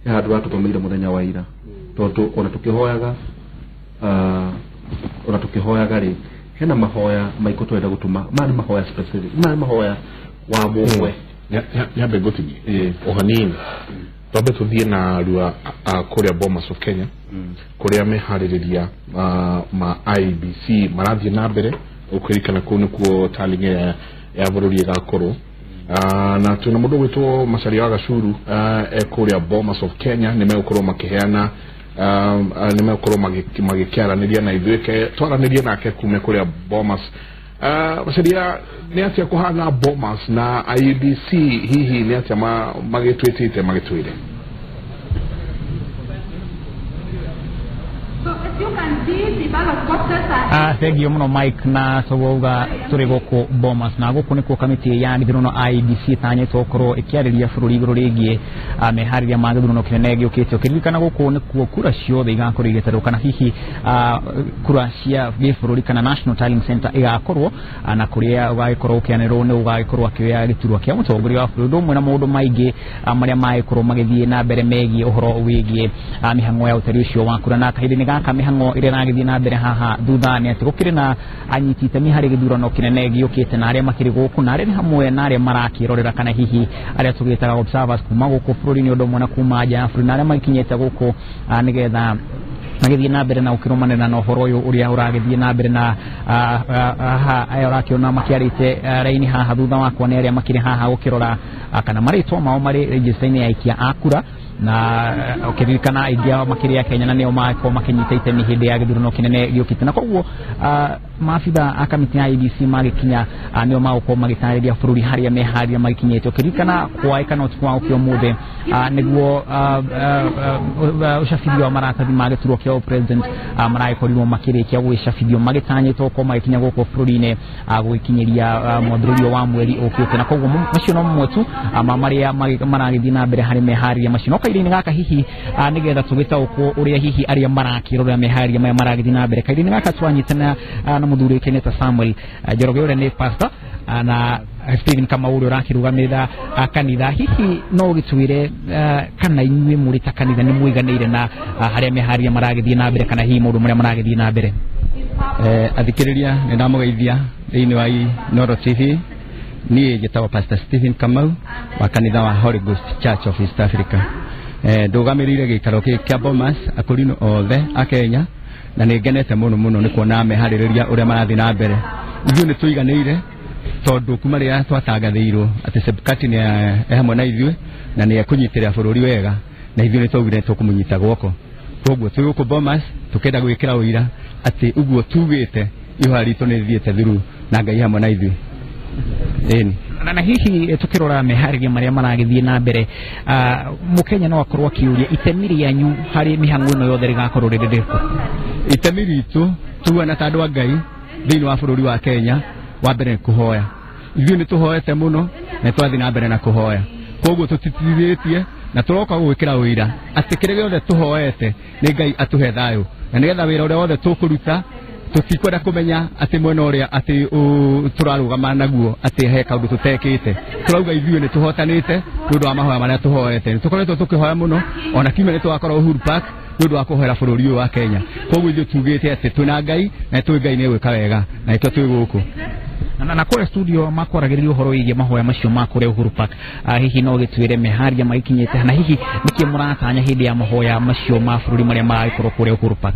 He handũ watũthomeire mũthenya wa ira, tondũ ona tũkĩhoyaga rĩ, hena mahoya maikũ twenda gũtũma, maya nĩ mahoya specific, maya nĩ mahoya wa mũmwe. Nyambe ngũtigie o hanini, twambe tũthiĩ na rua kũrĩa Bomas of Kenya, kũrĩa meharĩrĩria ma IEBC marathiĩ na mbere. Ũkĩririkana kũu nĩkuo tallying ya bũrũri ĩgakorwo. Na twĩna mũndũ ũgwĩtwo Macharia wa Gacuru e kũrĩa Bomas of Kenya, nĩ megũkorwo makĩheana nĩ megũkorwo magĩkĩaranĩria na ithuĩ, twaranĩrie nake kume kũrĩa Bomas. Macharia, nĩ atĩa kũhana Bomas na IEBC, hihi nĩ atĩa magĩtwĩtĩte magĩtwĩre? Thengiũ mũno Mike, na tũgauga tũrĩ gũkũ Bomas, na gũkũ nĩkuo kamĩtĩ ya gĩthurano IEBC ĩtanyĩtwo gũkorwo ĩkĩarĩria bũrũri igũrũ rĩgiĩ meharĩria ma gĩthurano kĩnene gĩũkĩte. Ũkĩririkana gũkũ nĩkuo kura ciothe igakorwo igĩtarwo, kana hihi kura cia gĩbũrũri kana National Tallying Center igakorwo, na kũrĩa ũgagĩkorwo ũkĩanĩrĩrwo nĩ ũgagĩkorwo akĩoya gĩturwa kĩa mũtongoria wa bũrũri, ũndũ ũmwe na maũndũ maingĩ marĩa magĩkorwo magĩthiĩ na mbere megiĩ ũhoro wĩgiĩ mĩhang'o ya ũtari ũcio wa kura. Na kahinda-inĩ gaka mĩhang'o ĩrĩa ĩragĩthiĩ na mbere haha thutha nĩ atĩ gũkĩrĩ na anyiti itemi harĩ gĩthurano kĩnene gĩũkĩte, na arĩa makĩrĩ gũkũ na arĩa nĩ hamwe na arĩa marakĩrorera, kana hihi arĩa tũgĩtaga observers kuma gũkũ bũrũri-inĩ ũndũ ũmwe na kuma nja ya bũrũri, na arĩa magĩkinyĩte gũkũ nĩgetha magĩthiĩ na mbere na gũkĩrũmanĩrĩra na ũhoro ũyũ ũrĩa ũragĩthiĩ na mbere. Na haha aya ũrakĩona makĩarĩte raini haha thutha wakwa nĩ arĩa makĩrĩ haha gũkĩrora kana marĩtwa mao marĩ register-inĩ ya aikia a kura. Na ũkĩririkana aingĩ ao makĩria Kenya na nĩo makorwo makĩnyita itemi hĩndĩ ya gĩthurano kĩnene gĩũkĩte. Na koguo maabitha a kamĩtĩ ya IEBC magĩkinya nĩo magũkorwo magĩtarĩria bũrũri harĩa meharĩria magĩkinyĩte. Ũkĩririkana kwaĩ kana ũtukũ wa ũkĩa ũmũthĩ nĩguo ũcabithio wa maratathi ma gĩturwa kĩa president maragĩkorirwo makĩrĩkia gwĩcabithio magĩtanyĩtwo gũkorwo magĩkinya gũkũ bũrũri-inĩ gũgĩkinyĩria mwambĩrĩrio wa mweri ũkĩte. Na koguo macio no mamwe tu ma marĩa maragĩthiĩ na mbere harĩ meharĩria macio. No kairĩ-inĩ gaka hihi nĩgetha tũgĩtaũkwo ũrĩa hihi arĩa marakĩrora meharĩria maya maragĩthiĩ na mbere, kairĩ-inĩ gaka twanyitana na mũthuri ũĩkaine ta Samuel Njoroge ũrĩa nĩ pastor na Stephen Kamau ũrĩa ũrakĩrũgamĩrĩra kanitha. Hihi no ũgĩtwĩre kana inyuĩ mũrĩ ta kanitha nĩ mũiganĩire na harĩa meharĩria maragĩthiĩ na mbere kana hihi maũndũ marĩa maragĩthiĩ na mbere? Athikĩrĩria nĩ ndamũgeithia thĩinĩ wa Inooro TV. Niĩ njĩtagwo Pastor Stephen Kamau wa kanitha wa Holy Ghost Church of East Africa. Ndũgamĩrĩire gĩikaro gĩkĩ kĩa Bomas akũrinũ othe a Kenya, na nĩ ngenete mũno mũno nĩ kuona meharĩrĩria ũrĩa marathiĩ na mbere. Ithuĩ nĩ tũiganĩire tondũ kuma rĩrĩa twatangathĩirwo atĩ Chebukati nĩ e hamwe na ithuĩ na nĩ ekũnyitĩrĩra bũrũri wega, na ithuĩ nĩ twaugire tũkũmũnyita guoko. Koguo twĩ gũkũ Bomas tũkenda gwĩkĩra ũira atĩ ũguo tugĩte ihoya ritũ nĩ rĩthiĩte through na Ngai hamwe na ithuĩ. Ĩni. Na hihi tukirora meharĩria marĩa maragĩthiĩ na mbere, mũkenya no akorwo akĩũria itemi rĩanyu harĩ mĩhang'o ĩno yothe rĩgakorwo rĩrĩ rĩrĩkũ? Itemi ritũ tuana ta andũ a Ngai thĩinĩ wa bũrũri wa Kenya, wa mbere nĩ kũhoya. Ithuĩ nĩ tũhoete mũno na twathiĩ na mbere na kũhoya, koguo tũtitithĩtie na tũroka gwĩkĩra ũira atĩ kĩrĩa gĩothe tũhoete nĩ Ngai atũhe thayũ, na nĩgetha wĩra ũrĩa wothe tũkũruta tũtikwenda kũmenya atĩ mwena ũrĩa atĩ tũrarũgama naguo atĩ he kaũndũ tũtekĩte. Tũrauga ithuĩ nĩ tũhotanĩte nĩ ũndũ wa mahoya marĩa tũhoete. Nĩ tũkoretwo tũkĩhoya mũno, ona kiumia nĩ tũgakorwo Uhuru Park nĩ ũndũ wa kũhoera bũrũri ũyũ wa Kenya. Koguo ithuĩ tugĩte atĩ twĩna Ngai na tũĩ Ngai nĩ egwĩka wega, na nĩkĩo twĩ gũkũ. Na kũrĩa studio makwaragĩrĩria ũhoro wĩgiĩ mahoya macio ma kũrĩa Uhuru Park, hihi no gĩtwĩre meharĩria magĩkinyĩte na hihi nĩkĩ mũratanya hĩndĩ ya mahoya macio ma bũrũri marĩa maragĩkorwo kũrĩa Uhuru Park?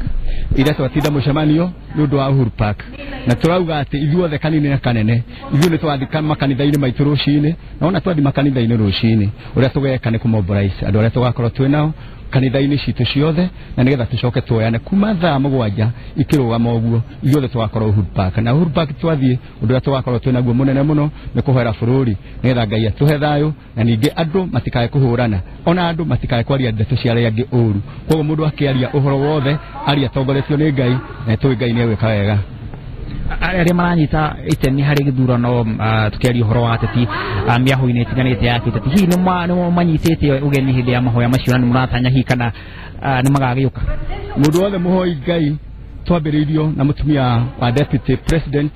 Ira twatinda mũcemanio nĩ ũndũ wa Uhuru Park, na tũrauga atĩ ithuothe kanini na kanene ithuĩ nĩ twathiĩ makanitha-inĩ maitũ rũcinĩ, na ona twathiĩ makanitha-inĩ rũcinĩ ũrĩa tũgeka nĩ kũmobilize andũ arĩa tũgakorwo twĩ nao kanitha-inĩ citũ ciothe, na nĩgetha tũcoke tuoyane kuma thaa 7 ikĩrũgama ũguo ithuothe tũgakorwo Uhuru Park. Na Uhuru Park twathiĩ ũndũ ũrĩa tũgakorwo twĩ naguo mũnene mũno nĩ kũhoera bũrũri nĩgetha Ngai atũhe thayũ, na ningĩ andũ matikae kũhũrana, ona andũ matikae kwaria ndeto cia arĩa angĩ ũru. Koguo mũndũ akĩaria ũhoro wothe aria atongoretio nĩ Ngai, na tũĩ Ngai nĩ egwĩka wega. Arĩa maranyita itemi harĩ gĩthurano, tũkĩaria ũhoro wa ateti mĩahũ-inĩ ĩtiganĩte ya kĩũteti, hihi nĩ manyitĩte ũgeni hĩndĩ ya mahoya macio na nĩ mũratanya hihi kana nĩ magagĩũka? Mũndũ wothe mũhoi Ngai twambĩrĩirio na mũtumia wa Deputy President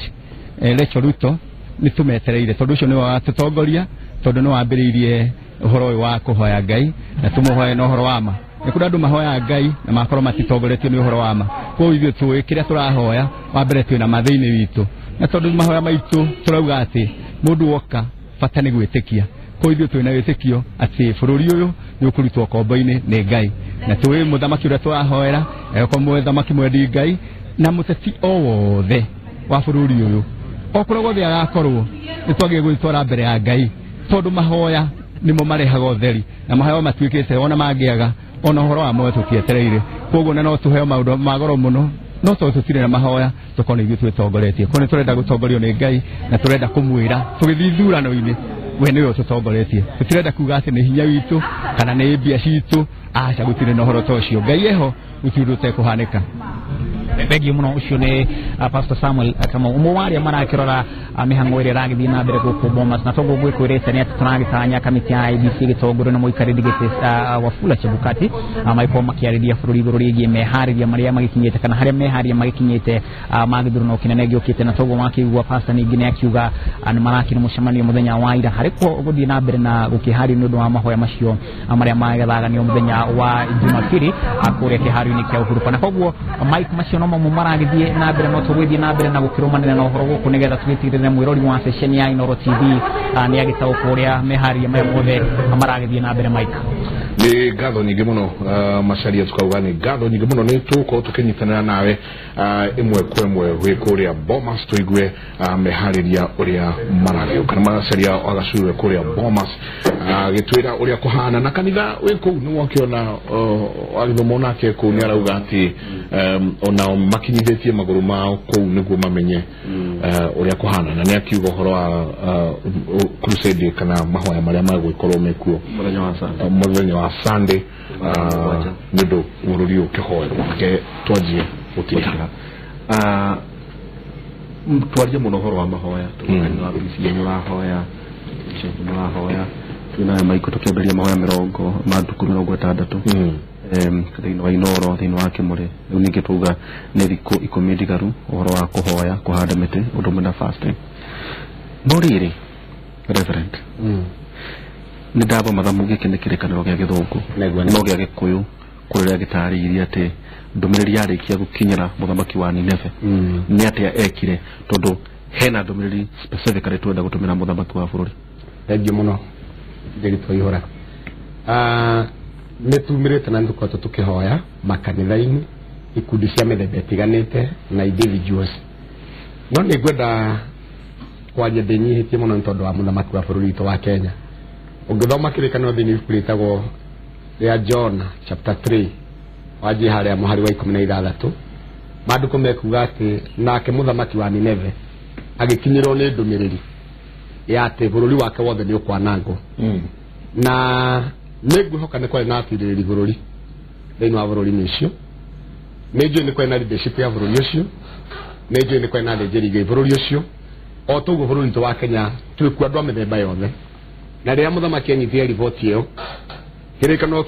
Rachel Ruto, nĩ tũmetereire tondũ ũcio nĩwe watũtongoria, tondũ nĩ wambĩrĩirie ũhoro ũyũ wa kũhoya Ngai, na tũmũhoe na ũhoro wa ma. Nĩ kũrĩ andũ mahoyaga Ngai na makorwo matitongoretio nĩ ũhoro wa ma. Koguo ithuĩ tũĩ kĩrĩa tũrahoya, wa mbere twĩna ma thĩinĩ witũ, na tondũ mahoya maitũ tũrauga atĩ mũndũ woka bata nĩ gwĩtĩkia. Koguo ithuĩ twĩna wĩtĩkio atĩ bũrũri ũyũ nĩ ũkũrutwo kombo-inĩ nĩ Ngai, na tũĩ mũthamaki ũrĩa tũrahoera egũkorwo mũthamaki mwendi Ngai, na mũteti o wothe wa bũrũri ũyũ o kũrĩa guothe agakorwo nĩ twagĩrĩirwo gwĩtwara mbere ya Ngai, tondũ mahoya nĩmo marehaga ũtheri, na mahoya matuĩkĩte ona mangĩaga ona ũhoro wa muoyo tũtietereire. Koguo na no tũheo maũndũ ma goro mũno, no tondũ tũtirĩ na mahoya tũkorwo nĩ ithuĩ twĩtongoretie. Koguo nĩ tũrenda gũtongorio nĩ Ngai, na tũrenda kũmwĩra tũgĩthiĩ ithurano-inĩ we nĩwe ũtũtongoretie. Tũtirenda kuga atĩ nĩ hinya witũ kana nĩ mbia citũ, aca, gũtirĩ na ũhoro ta ũcio. Ngai eho, gũtirĩ ũndũ ũtekũhanĩka. Thengiũ mũno. Ũcio nĩ Pastor Samuel Kamau, ũmwe wa arĩa marakĩrora mĩhang'o ĩrĩa ĩragĩthiĩ na mbere gũkũ Bomas. Na toguo ngwĩkwĩrĩte nĩ atĩ tũragĩtanya kamĩtĩ ya IEBC ĩgĩtongorio na mũikarĩri gĩtĩ Wafula Chebukati magĩkorwo makĩarĩria bũrũri igũrũ rĩgiĩ meharĩria marĩa magĩkinyĩte kana harĩa meharĩria magĩkinyĩte ma gĩthurano kĩnene gĩũkĩte. Na toguo makĩigua pastor ningĩ nĩ akiuga nĩ marakĩrĩ mũcemanio mũthenya wa ira harĩ gũthiĩ na mbere na gũkĩharĩrio nĩ ũndũ wa mahoya macio marĩa magethaganio mũthenya wa Jumapili kũrĩa kĩharo-inĩ kĩa Uhuru Park. Na koguo Mike, macio no mamwe maragĩthiĩ na mbere, no tũgũthiĩ na mbere na gũkĩrũmanĩra na ũhoro gũkũ nĩgetha tũgĩtigĩrĩre mwĩrori wa ceceni ya Inooro TV nĩ agĩtaũkwo ũrĩa meharĩria maya mothe maragĩthiĩ na mbere. Mike, Nĩ ngatho nyingĩ mũno Macharia, tukauga nĩ ngatho nyingĩ mũno nĩ tũgũkorwo tũkĩnyitanĩra nawe ĩmwe kwa ĩmwe gwĩ kũrĩa Bomas, tũigue meharĩria ũrĩa maragĩũka. Na Macharia wa Gacurwe kũrĩa Bomas agĩtwĩra ũrĩa kũhana na kanitha wĩ kũu nĩ wakĩona agĩthoma onake kũu nĩ arauga atĩ onao makinyithĩtie magũrũ mao kũu nĩguo mamenye ũrĩa kũhana, na nĩ akiuga ũhoro wa crusade kana mahoya marĩa magũgĩkorwo mekuo mũthenya wa Sunday nĩ ũndũ bũrũri ũkĩhoerwo. Reke twanjie gũtiriha. Twarie mũno ũhoro wa mahoya, tũkanitha wa PCA nĩ ũrahoya, nĩ ũrahoya, twĩna maiko tũkĩambĩrĩria mahoya mĩrongo matukũ 60 thĩinĩ wa Inoro, thĩinĩ wa Kĩmũrĩ. Rĩu ningĩ twauga nĩ thikũ 10 ndigaru ũhoro wa kũhoya, kũhanda mĩtĩ, ũndũ ũmwe na fasting. No rĩrĩ Reverend, nĩ ndathoma thamu gĩkĩ nĩ kĩrĩkanĩro gĩa gĩthũngũ no gĩa gĩkũyũ kũrĩa gĩtarĩirie atĩ ndũmĩrĩri yarĩkia gũkinyĩra mũthamaki wa Nineve nĩ atĩa ekire, tondũ hena ndũmĩrĩri specifically twenda gũtũmĩra mũthamaki wa bũrũri. Thengiũ mũno Ndĩritũ Ihũra. Nĩ tumĩrĩte na nĩtũkoretwo tũkĩhoya makanitha-inĩ, ikundi cia mĩthemba ĩtiganĩte na individuals. No nĩ ngwenda kwaria ndĩnyihĩtie mũno nĩ tondũ wa mũthamaki wa bũrũri witũ wa Kenya. Ũngĩthoma kĩrĩkanĩro thĩinĩ ibuku rĩtagwo rĩa John chapter 3 wanjie harĩa mũhari wa 16, maandĩko mekuga atĩ nake mũthamaki wa Nineve agĩkinyĩrwo nĩ ndũmĩrĩri ya atĩ bũrũri wake wothe nĩ ũkwanangwo. Na nĩ ngwĩhoka nĩ kwarĩ na atirĩrĩri bũrũri thĩinĩ wa bũrũri-inĩ ũcio, nĩ njũĩ nĩ kwarĩ na leadership ya bũrũri ũcio, nĩ njũĩ nĩ kwarĩ na athĩnjĩri Ngai bũrũri ũcio. O toguo bũrũri witũ wa Kenya twĩkuo andũ a mĩthemba yothe. Na rĩrĩa mũthamaki anyitire riboti ĩyo, kĩrĩkanĩro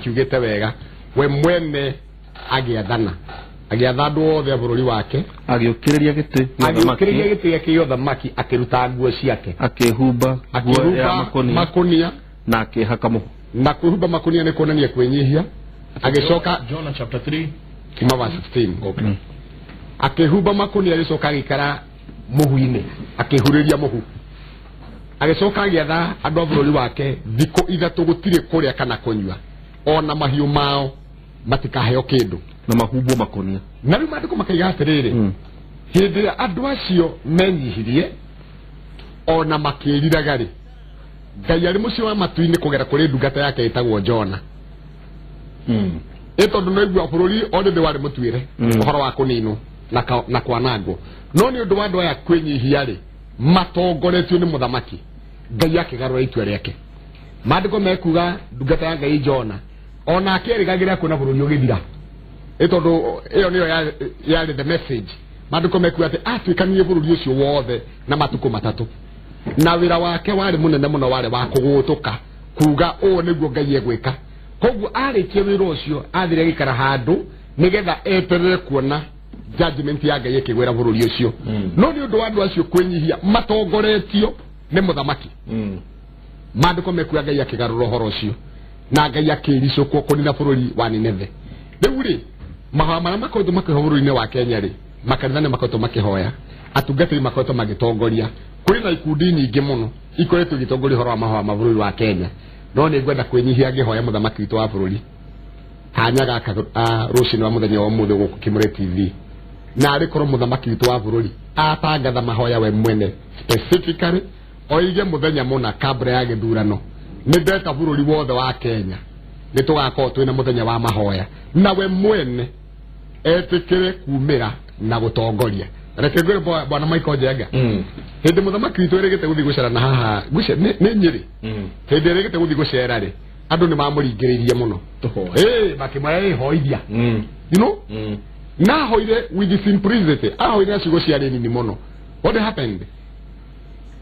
kiugĩte wega, we mwene agĩathana, agĩatha andũ othe a bũrũri wake, agĩũkĩrĩria gĩtĩ agĩũkĩrĩria gĩtĩ gĩake gĩa ũthamaki, akĩruta nguo ciake, akĩhumba nguo ya makũnia na akĩhaka mũhu. Na kwĩhumba makũnia nĩ kuonania kwĩnyihia. Agĩcoka Jonah chapter 3 kuma verse 16. Okay. Akĩhumba makũnia agĩcoka agĩikara mũhu-inĩ, akĩhurĩria mũhu. Agĩcoka agĩatha andũ a bũrũri wake thikũ 3 gũtirĩ kũrĩa kana kũnyua, ona mahiũ mao matikaheo kĩndũ, na mahumbwo makũnia. Na rĩu maandĩko makaiga atĩrĩrĩ, hĩndĩ ĩrĩa andũ acio menyihirie ona makĩriraga rĩ, Ngai arĩ mũciĩ wa matu-inĩ kũgera kũrĩ ndungata yake ĩtagwo Jona. Ĩ tondũ no igua bũrũri already warĩ mũtuĩre ũhoro wa kũninwo na kwanangwo, no nĩ ũndũ wa andũ aya kwĩnyihia rĩ, matongoretio nĩ mũthamaki, Ngai akĩgarũra itua rĩake. Maandĩko mekuga ndungata ya Ngai Jona onake erĩgagĩrĩra kuona bũrũri ũgĩthira, ĩ tondũ ĩyo nĩyo yarĩ the message. Maandĩko mekuga atĩ atuĩkanirie bũrũri ũcio wothe na matukũ 3, na wĩra wake warĩ mũnene mũno, warĩ wa kũgũtũka kuga ũũ nĩguo Ngai egwĩka. Koguo arĩkia wĩra ũcio athire agĩikara handũ nĩgetha eterere kuona judgment ya Ngai ĩkĩgwĩra bũrũri ũcio. No nĩ ũndũ wa andũ acio kwĩnyihia matongoretio nĩ mũthamaki, maandĩko mekuga Ngai akĩgarũra ũhoro ũcio na Ngai akĩricũkwo kũnina bũrũri wa Nineve. Rĩu rĩ, mahoya marĩa makoretwo makĩhoya bũrũri-inĩ wa Kenya rĩ, makanitha nĩ makoretwo makĩhoya, atungatĩri makoretwo magĩtongoria, kũrĩ na ikundi nyingĩ mũno ikoretwo igĩtongoria ũhoro wa mahoya ma bũrũri wa Kenya. No nĩ ngwenda kwĩnyihia ngĩhoya mũthamaki witũ wa bũrũri kanya gaka rũcinĩ wa mũthenya wa ũmũthĩ gũkũ Kĩmũrĩ TV, na arĩ korwo mũthamaki witũ wa bũrũri atangatha mahoya we mwene specifically, oige mũthenya mũna kabla ya gĩthurano nĩ ndeta bũrũri wothe wa Kenya nĩ tũgakorwo twĩna mũthenya wa mahoya, na we mwene etĩkĩre kumĩra na gũtongoria. Reke ngwĩre bwana Michael Njenga, hĩndĩ mũthamaki witũ erĩgĩte gũthiĩ gũcera na haha nĩ Nyĩrĩ, hĩndĩ erĩgĩte gũthiĩ gũcera rĩ, andũ nĩ mamũringĩrĩirie mũno, makĩmwĩra hoithia, you know, na ahoire with simplicity, ahoire na ciugo ciarĩ nini mũno. What happened?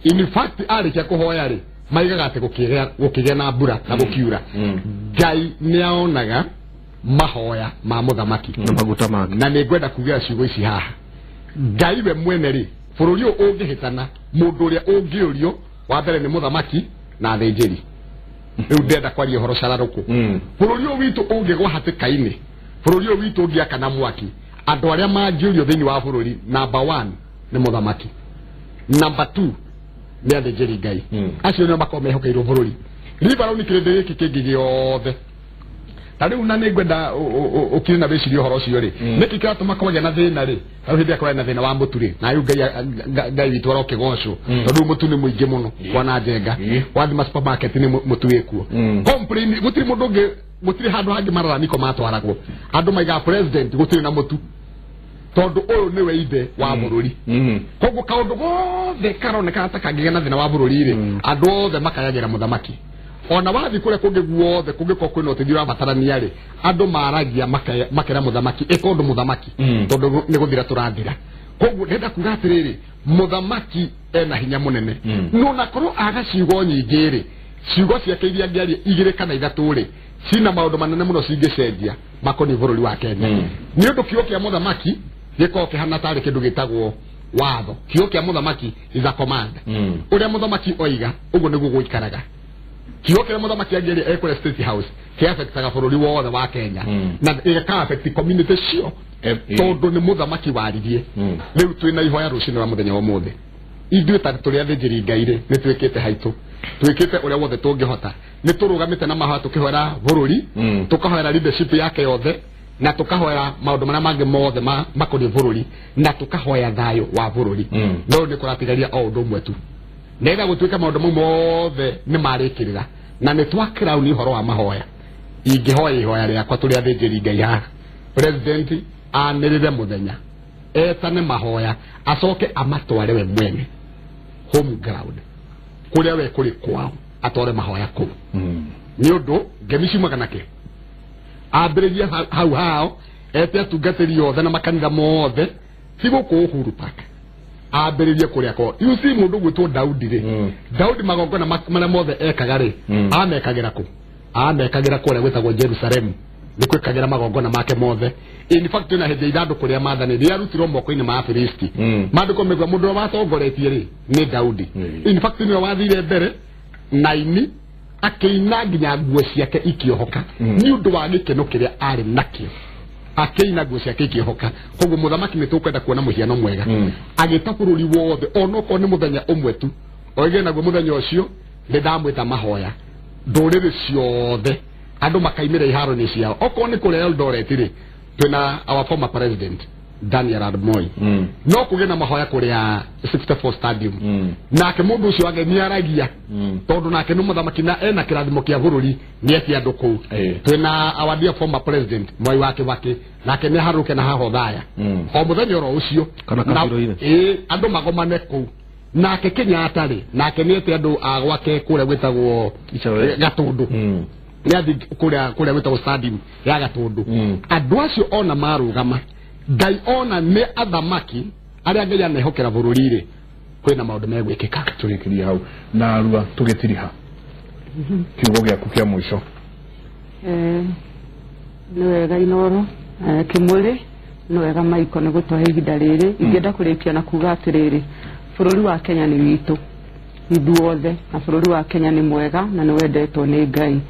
In fact, arĩkia kũhoya rĩ, maigaga atĩ gũkĩgĩa na mbura na gũkiura. Ngai nĩaonaga mahoya ma mũthamaki na maguta make. Na nĩ ngwenda kugĩra ciugo ici haha, Ngai we mwene rĩ, bũrũri ũyũ ũngĩhĩtana, mũndũ ũrĩa ũngĩũrio wa mbere nĩ mũthamaki na athĩnjĩri. Rĩu ndĩrenda kwaria ũhoro cararũkũ. Bũrũri ũyũ witũ ũngĩgwa hatĩka-inĩ, bũrũri ũyũ witũ ũngĩakana mwaki, andũ arĩa mangĩũrio thĩinĩ wa bũrũri, number 1 nĩ mũthamaki, number 2 nĩ athĩnjĩri Ngai. Acio nĩo makoragwo mehokeirwo bũrũri. Leave alone kĩrĩndĩ gĩkĩ kĩngĩ gĩothe. Ta rĩu na nĩngwenda ũkire na wĩcirie ũhoro ũcio rĩ, nĩkĩ kĩratũma kwagĩa na thĩna rĩ? Rĩu hĩndĩ ĩrĩa kũrarĩ na thĩna wa mũtu rĩ, na rĩu Ngai witũ arokĩgocwo, tondũ mũtu nĩ mũingĩ mũno kwana njenga, wathima supermarket nĩ mũtu wĩkuo. Complain gũtirĩ mũndũ ũngĩ, gũtirĩ handũ hangĩ mararamiko matwaragwo, andũ maigaga president gũtirĩ na mũtu, tondũ ũyũ nĩwe ithe wa bũrũri. Koguo kaũndũ gothe karonekana ta kangĩgĩa na thĩna wa bũrũri rĩ, andũ othe makayagĩra mũthamaki. Ona wathi kũrĩa kũngĩ guothe kũngĩkorwo kwĩna ũteithio ũrabatarania rĩ, andũ maragia makera mũthamaki ĩka ũndũ mũthamaki, tondũ nĩ gũthira tũrathira. Koguo ndĩrenda kuga atĩrĩrĩ, mũthamaki ena hinya mũnene, no nakorwo aga ciugo nyingĩ rĩ, ciugo ciake iria angĩaria igĩrĩ kana ithatũ rĩ, cina maũndũ manene mũno cingĩcenjia makoniĩ bũrũri wa Kenya. Nĩ ũndũ kiugo kĩa mũthamaki gĩkoragwo kĩhana tarĩ kĩndũ gĩtagwo watho. Kiugo kĩa mũthamaki is a command. Ũrĩa mũthamaki oiga ũguo nĩguo gũikaraga. Kiugo kĩrĩa mũthamaki angĩaria ekũrĩa State House kĩafectaga bũrũri wothe wa Kenya, na ĩgaka affect community cio, tondũ nĩ mũthamaki waririe. Rĩu twĩna ihoya rũcinĩ rwa mũthenya wa ũmũthĩ, ithuĩ ta tũrĩ athĩnjĩri Ngai rĩ, nĩ twĩkĩte haitũ, twĩkĩte ũrĩa wothe tũngĩhota, nĩ tũrũgamĩte na mahoya tũkĩhoera bũrũri, tũkahoera leadership yake yothe, na tũkahoera maũndũ marĩa mangĩ mothe makoniĩ bũrũri, na tũkahoya thayũ wa bũrũri. No nĩ kũratigaria o ũndũ ũmwe tu, nĩgetha gũtuĩka maũndũ mau mothe nĩ marĩkĩrĩra, na nĩ twakĩrauni ũhoro wa mahoya. Ingĩhoya ihoya rĩakwa tũrĩ athĩnjĩri Ngai haha, president anĩrĩre mũthenya etane mahoya, acoke amatware we mwene home ground kũrĩa we kũrĩ kwao, atware mahoya kũu. Nĩ ũndũ ngemi ciumaga nakĩ, ambĩrĩrie hau hao, ete atungatĩri othe na makanitha mothe, ti gũkũ Uhuru Park, ambĩrĩrie kũrĩa kwao. You see mũndũ gwĩtwo Daudi rĩ, Daudi magongona marĩa mothe ekaga rĩ, amekagĩra kũ? Amekagĩra kũrĩa gwĩtagwo Jerusalemu, nĩ kwĩkagĩra magongona make mothe. In fact na hĩndĩ ithandũkũ rĩa maathani rĩarutirwo moko-inĩ ma Afilisti, maandĩko mauga mũndũ ũrĩa watongoretie rĩ nĩ Daudi. In fact nĩwe wathire mbere na ini akĩina nginya nguo ciake ikĩohoka, nĩ ũndũ wa gĩkeno kĩrĩa arĩ nakĩo, akĩina nguo ciake ikĩohoka. Koguo mũthamaki nĩ tũkwenda kuona mũhiano mwega, agĩta bũrũri wothe, onokorwo nĩ mũthenya ũmwe tu, oige naguo mũthenya ũcio nĩ ndamwĩta mahoya ndũrĩrĩ ciothe, andũ makaimĩra iharo-inĩ ciao. Okorwo nĩ kũrĩa Eldoret rĩ, twĩna our former president Daniel Arap Moi, no kũgĩe na mahoya kũrĩa 64 Stadium, nake mũndũ ũcio wake nĩ aragia, tondũ nake nĩ mũthamaki na ena kĩrathimo kĩa bũrũri, nĩ etie andũ kũu. Twĩna our dear former president Mwai wa Kibaki, nake nĩ aharũke na haha Othaya o mũthenya oro ũcio, Kana Kabiro-inĩ. Ĩĩ, andũ magomane kũu. Nake Kenyatta rĩ, nake nĩ ete andũ a gwake kũrĩa gwĩtagwo Icawe. Gatũndũ, nĩ athi kũrĩa gwĩtagwo stadium ya Gatũndũ. Andũ acio ona marũgama, Ngai ona nĩ athamaki arĩa Ngai anehokera bũrũri rĩ, kwĩna maũndũ megwĩkĩka. Tũrĩkĩrie hau na arua tũgĩtiriha kiugo gĩaku kĩa mũico. Nĩ wega Inoro, Kĩmũrĩ, nĩ wega Maiko nĩ gũtũhe ihinda rĩrĩ. Ingĩenda kũrĩkia na kuga atĩrĩrĩ, bũrũri wa Kenya nĩ witũ ithuothe, na bũrũri wa Kenya nĩ mwega na nĩ wendetwo nĩ Ngai.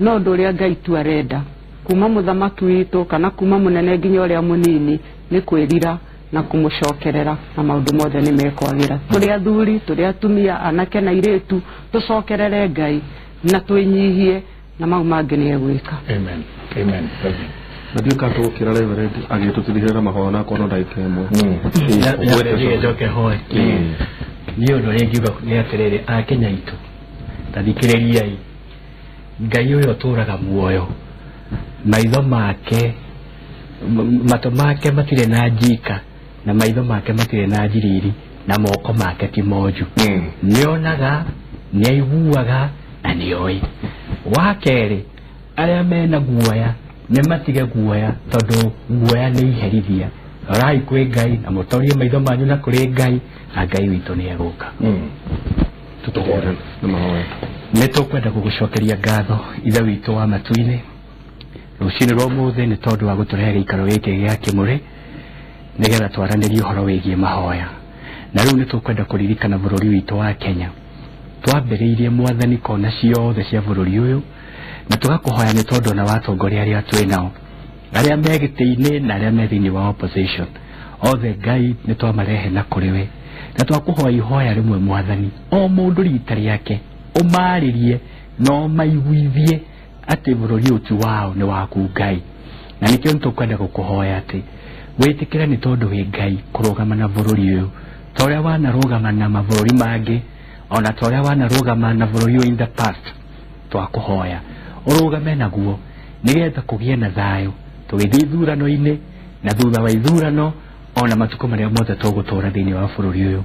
No ũndũ ũrĩa Ngai tu arenda kuma mũthamaki witũ kana kuma mũnene nginya ũrĩa mũnini nĩ kwĩrira na kũmũcokerera, na maũndũ mothe nĩ mekwagĩra. Tũrĩ athuri, tũrĩ atumia, anake na airĩtu, tũcokerere Ngai na twĩnyihie, na mau mangĩ nĩ egwĩka. Amen, amen. Reverend. Na ndiũ kana tũgũkĩra Reverend agĩtũtirihĩra na mahoya na no ndagĩka ĩmwe. Njoke hoe. Niĩ ũndũ ũrĩa ingiuga nĩ atĩrĩrĩ, akenya aitũ, ta thikĩrĩriai, Ngai ũyũ ũtũraga muoyo, maitho make matũ make matirĩ na njika, na maitho make matirĩ na njiriri, na moko make ti monju. Nĩonaga, nĩaiguaga na nĩoĩ. Wa kerĩ, arĩa mena guoya nĩ matige guoya, tondũ guoya nĩ iherithia. Rorai kwĩ Ngai na mũtorie maitho manyu na kũrĩ Ngai, na Ngai witũ nĩ egũka. Tũtũhore na mahoya. Nĩ tũkwenda gũgũcokeria ngatho, ithe witũ wa matu-inĩ, rũcinĩ rwa ũmũthĩ, nĩ tondũ wa gũtũrehe gĩikaro gĩkĩ gĩa Kĩmũrĩ nĩgetha twaranĩrie ũhoro wĩgiĩ mahoya. Na rĩu nĩ tũkwenda kũririkana bũrũri witũ wa Kenya. Twambĩrĩirie, Mwathani, kona ciothe cia bũrũri ũyũ, na tũgakũhoya nĩ tondũ ona watongoria arĩa twĩ nao, arĩa me gĩtĩ-inĩ na arĩa me thĩinĩ wa opposition othe, Ngai, nĩ twamarehe na kũrĩ we, na twakũhoya ihoya rĩmwe, Mwathani, o mũndũ rita rĩake ũmarĩrie. No maiguithie atĩ bũrũri ũyũ ti wao nĩ waku Ngai. Na nĩkĩo nĩtũkwenda gũkũhoya atĩ wĩtĩkĩre nĩ tondũ wĩ Ngai kũrũgama na bũrũri ũyũ ta ũrĩa wanarũgama na mabũrũri mangĩ ona ta ũrĩa wanarũgama na bũrũri ũyũ in the past. Twakũhoya ũrũgame naguo nĩgetha kũgĩe na thayũ tũgĩthiĩ ithurano-inĩ na thutha wa ithurano ona matukũ marĩa mothe tũgũtũra thĩinĩ wa bũrũri ũyũ.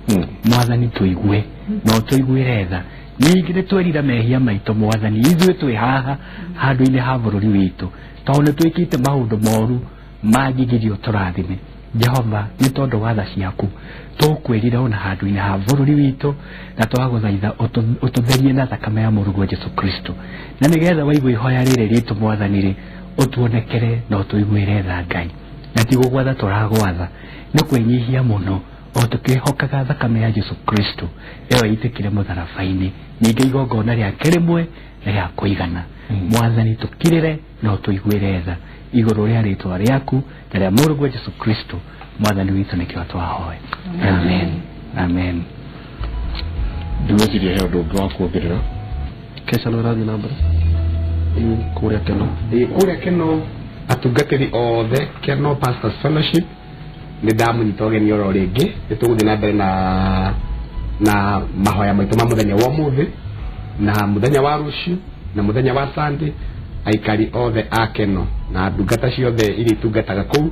Mwathani tũigue na ũtũiguĩre tha. Ningĩ nĩ twerira mehia maitũ Mwathani, ithuĩ twĩ haha handũ-inĩ ha bũrũri witũ tondũ nĩ twĩkĩte maũndũ moru mangĩgirio tũrathime. Jehova nĩ tondũ wa tha ciaku tũkwĩrira ona handũ-inĩ ha bũrũri witũ na twagũthaitha ũtũtherie na thakame ya mũrũguo Jesu Kristo, na nĩgetha waigua ihoya rĩrĩ ritũ Mwathani rĩ ũtuonekere na ũtũiguĩre tha Ngai. Na ti gũgwatha tũragwatha, nĩ kwĩnyihia mũno o tũkĩhokaga thakame ya Jesu Kristo ĩyo ĩitĩkire mũtharaba-inĩ, ningĩ igongona rĩake rĩmwe na rĩa kũigana. Mwathani tũkirĩre na ũtũiguĩre tha igũrũ rĩa rĩtwa rĩaku na rĩa mũrũguo Jesu Kristo Mwathani witũ, nĩkĩo twahoya. Amen. Amen. Ndigwĩciria he ũndũ ũngĩ wa kuongerera. Kesha no ĩrathiĩ na mbere kũrĩa Keno. Kũrĩa Keno atungatĩri othe Keno Pastors Fellowship nĩ ndamũnyita ũgeni oro rĩngĩ, nĩ tũgũthiĩ na mbere na mahoya maitũ ma mũthenya wa ũmũthĩ na mũthenya wa rũciũ na mũthenya wa Sunday. Aikari othe a Keno na ndungata ciothe iria itungataga kũu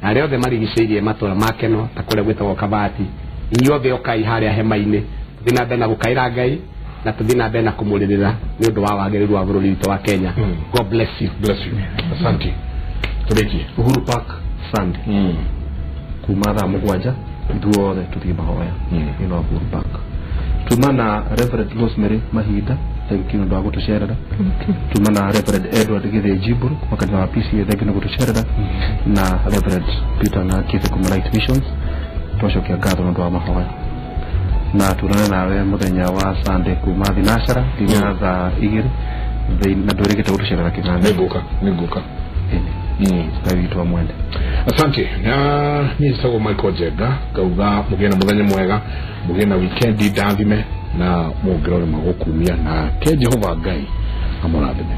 na arĩa othe marigicĩirie matũra ma Keno ta kũrĩa gwĩtagwo Kabati, inyuothe ũkai harĩa hema-inĩ tũthiĩ na mbere na gũkaĩra Ngai na tũthiĩ na mbere na kũmũrĩrĩra nĩ ũndũ wa wagĩrĩru wa bũrũri witũ wa Kenya. God bless you. Bless you. Asante. Tũrĩkie. Uhuru Park Sunday kuma thaa 7 ithuothe tũthiĩ mahoya ĩno Uhuru Park. Tuma na Reverend Rosemary Mahinda, thank you nĩ ũndũ wa gũtũcerera. Tuma na Reverend Edward Gĩthĩnji Mbũrũ wa kanitha wa PCA, thank you nĩ gũtũcerera, na Reverend Peter Ng'akĩte kuma Light Missions, twacokia ngatho nĩ ũndũ wa mahoya. Na tuonane nawe mũthenya wa Sunday kuma thinacara nginya thaa 2 na ndwĩrĩgĩte gũtũcerera kĩng'ang'i. Nĩngũka. Ngai witũ amwende. Asante. Na niĩ njĩtagwo Michael Njenga, ngauga mũgĩe na mũthenya mwega, mũgĩe na weekend ndathime na mũngĩrore magũkumia, na ke Jehova Ngai amũrathime.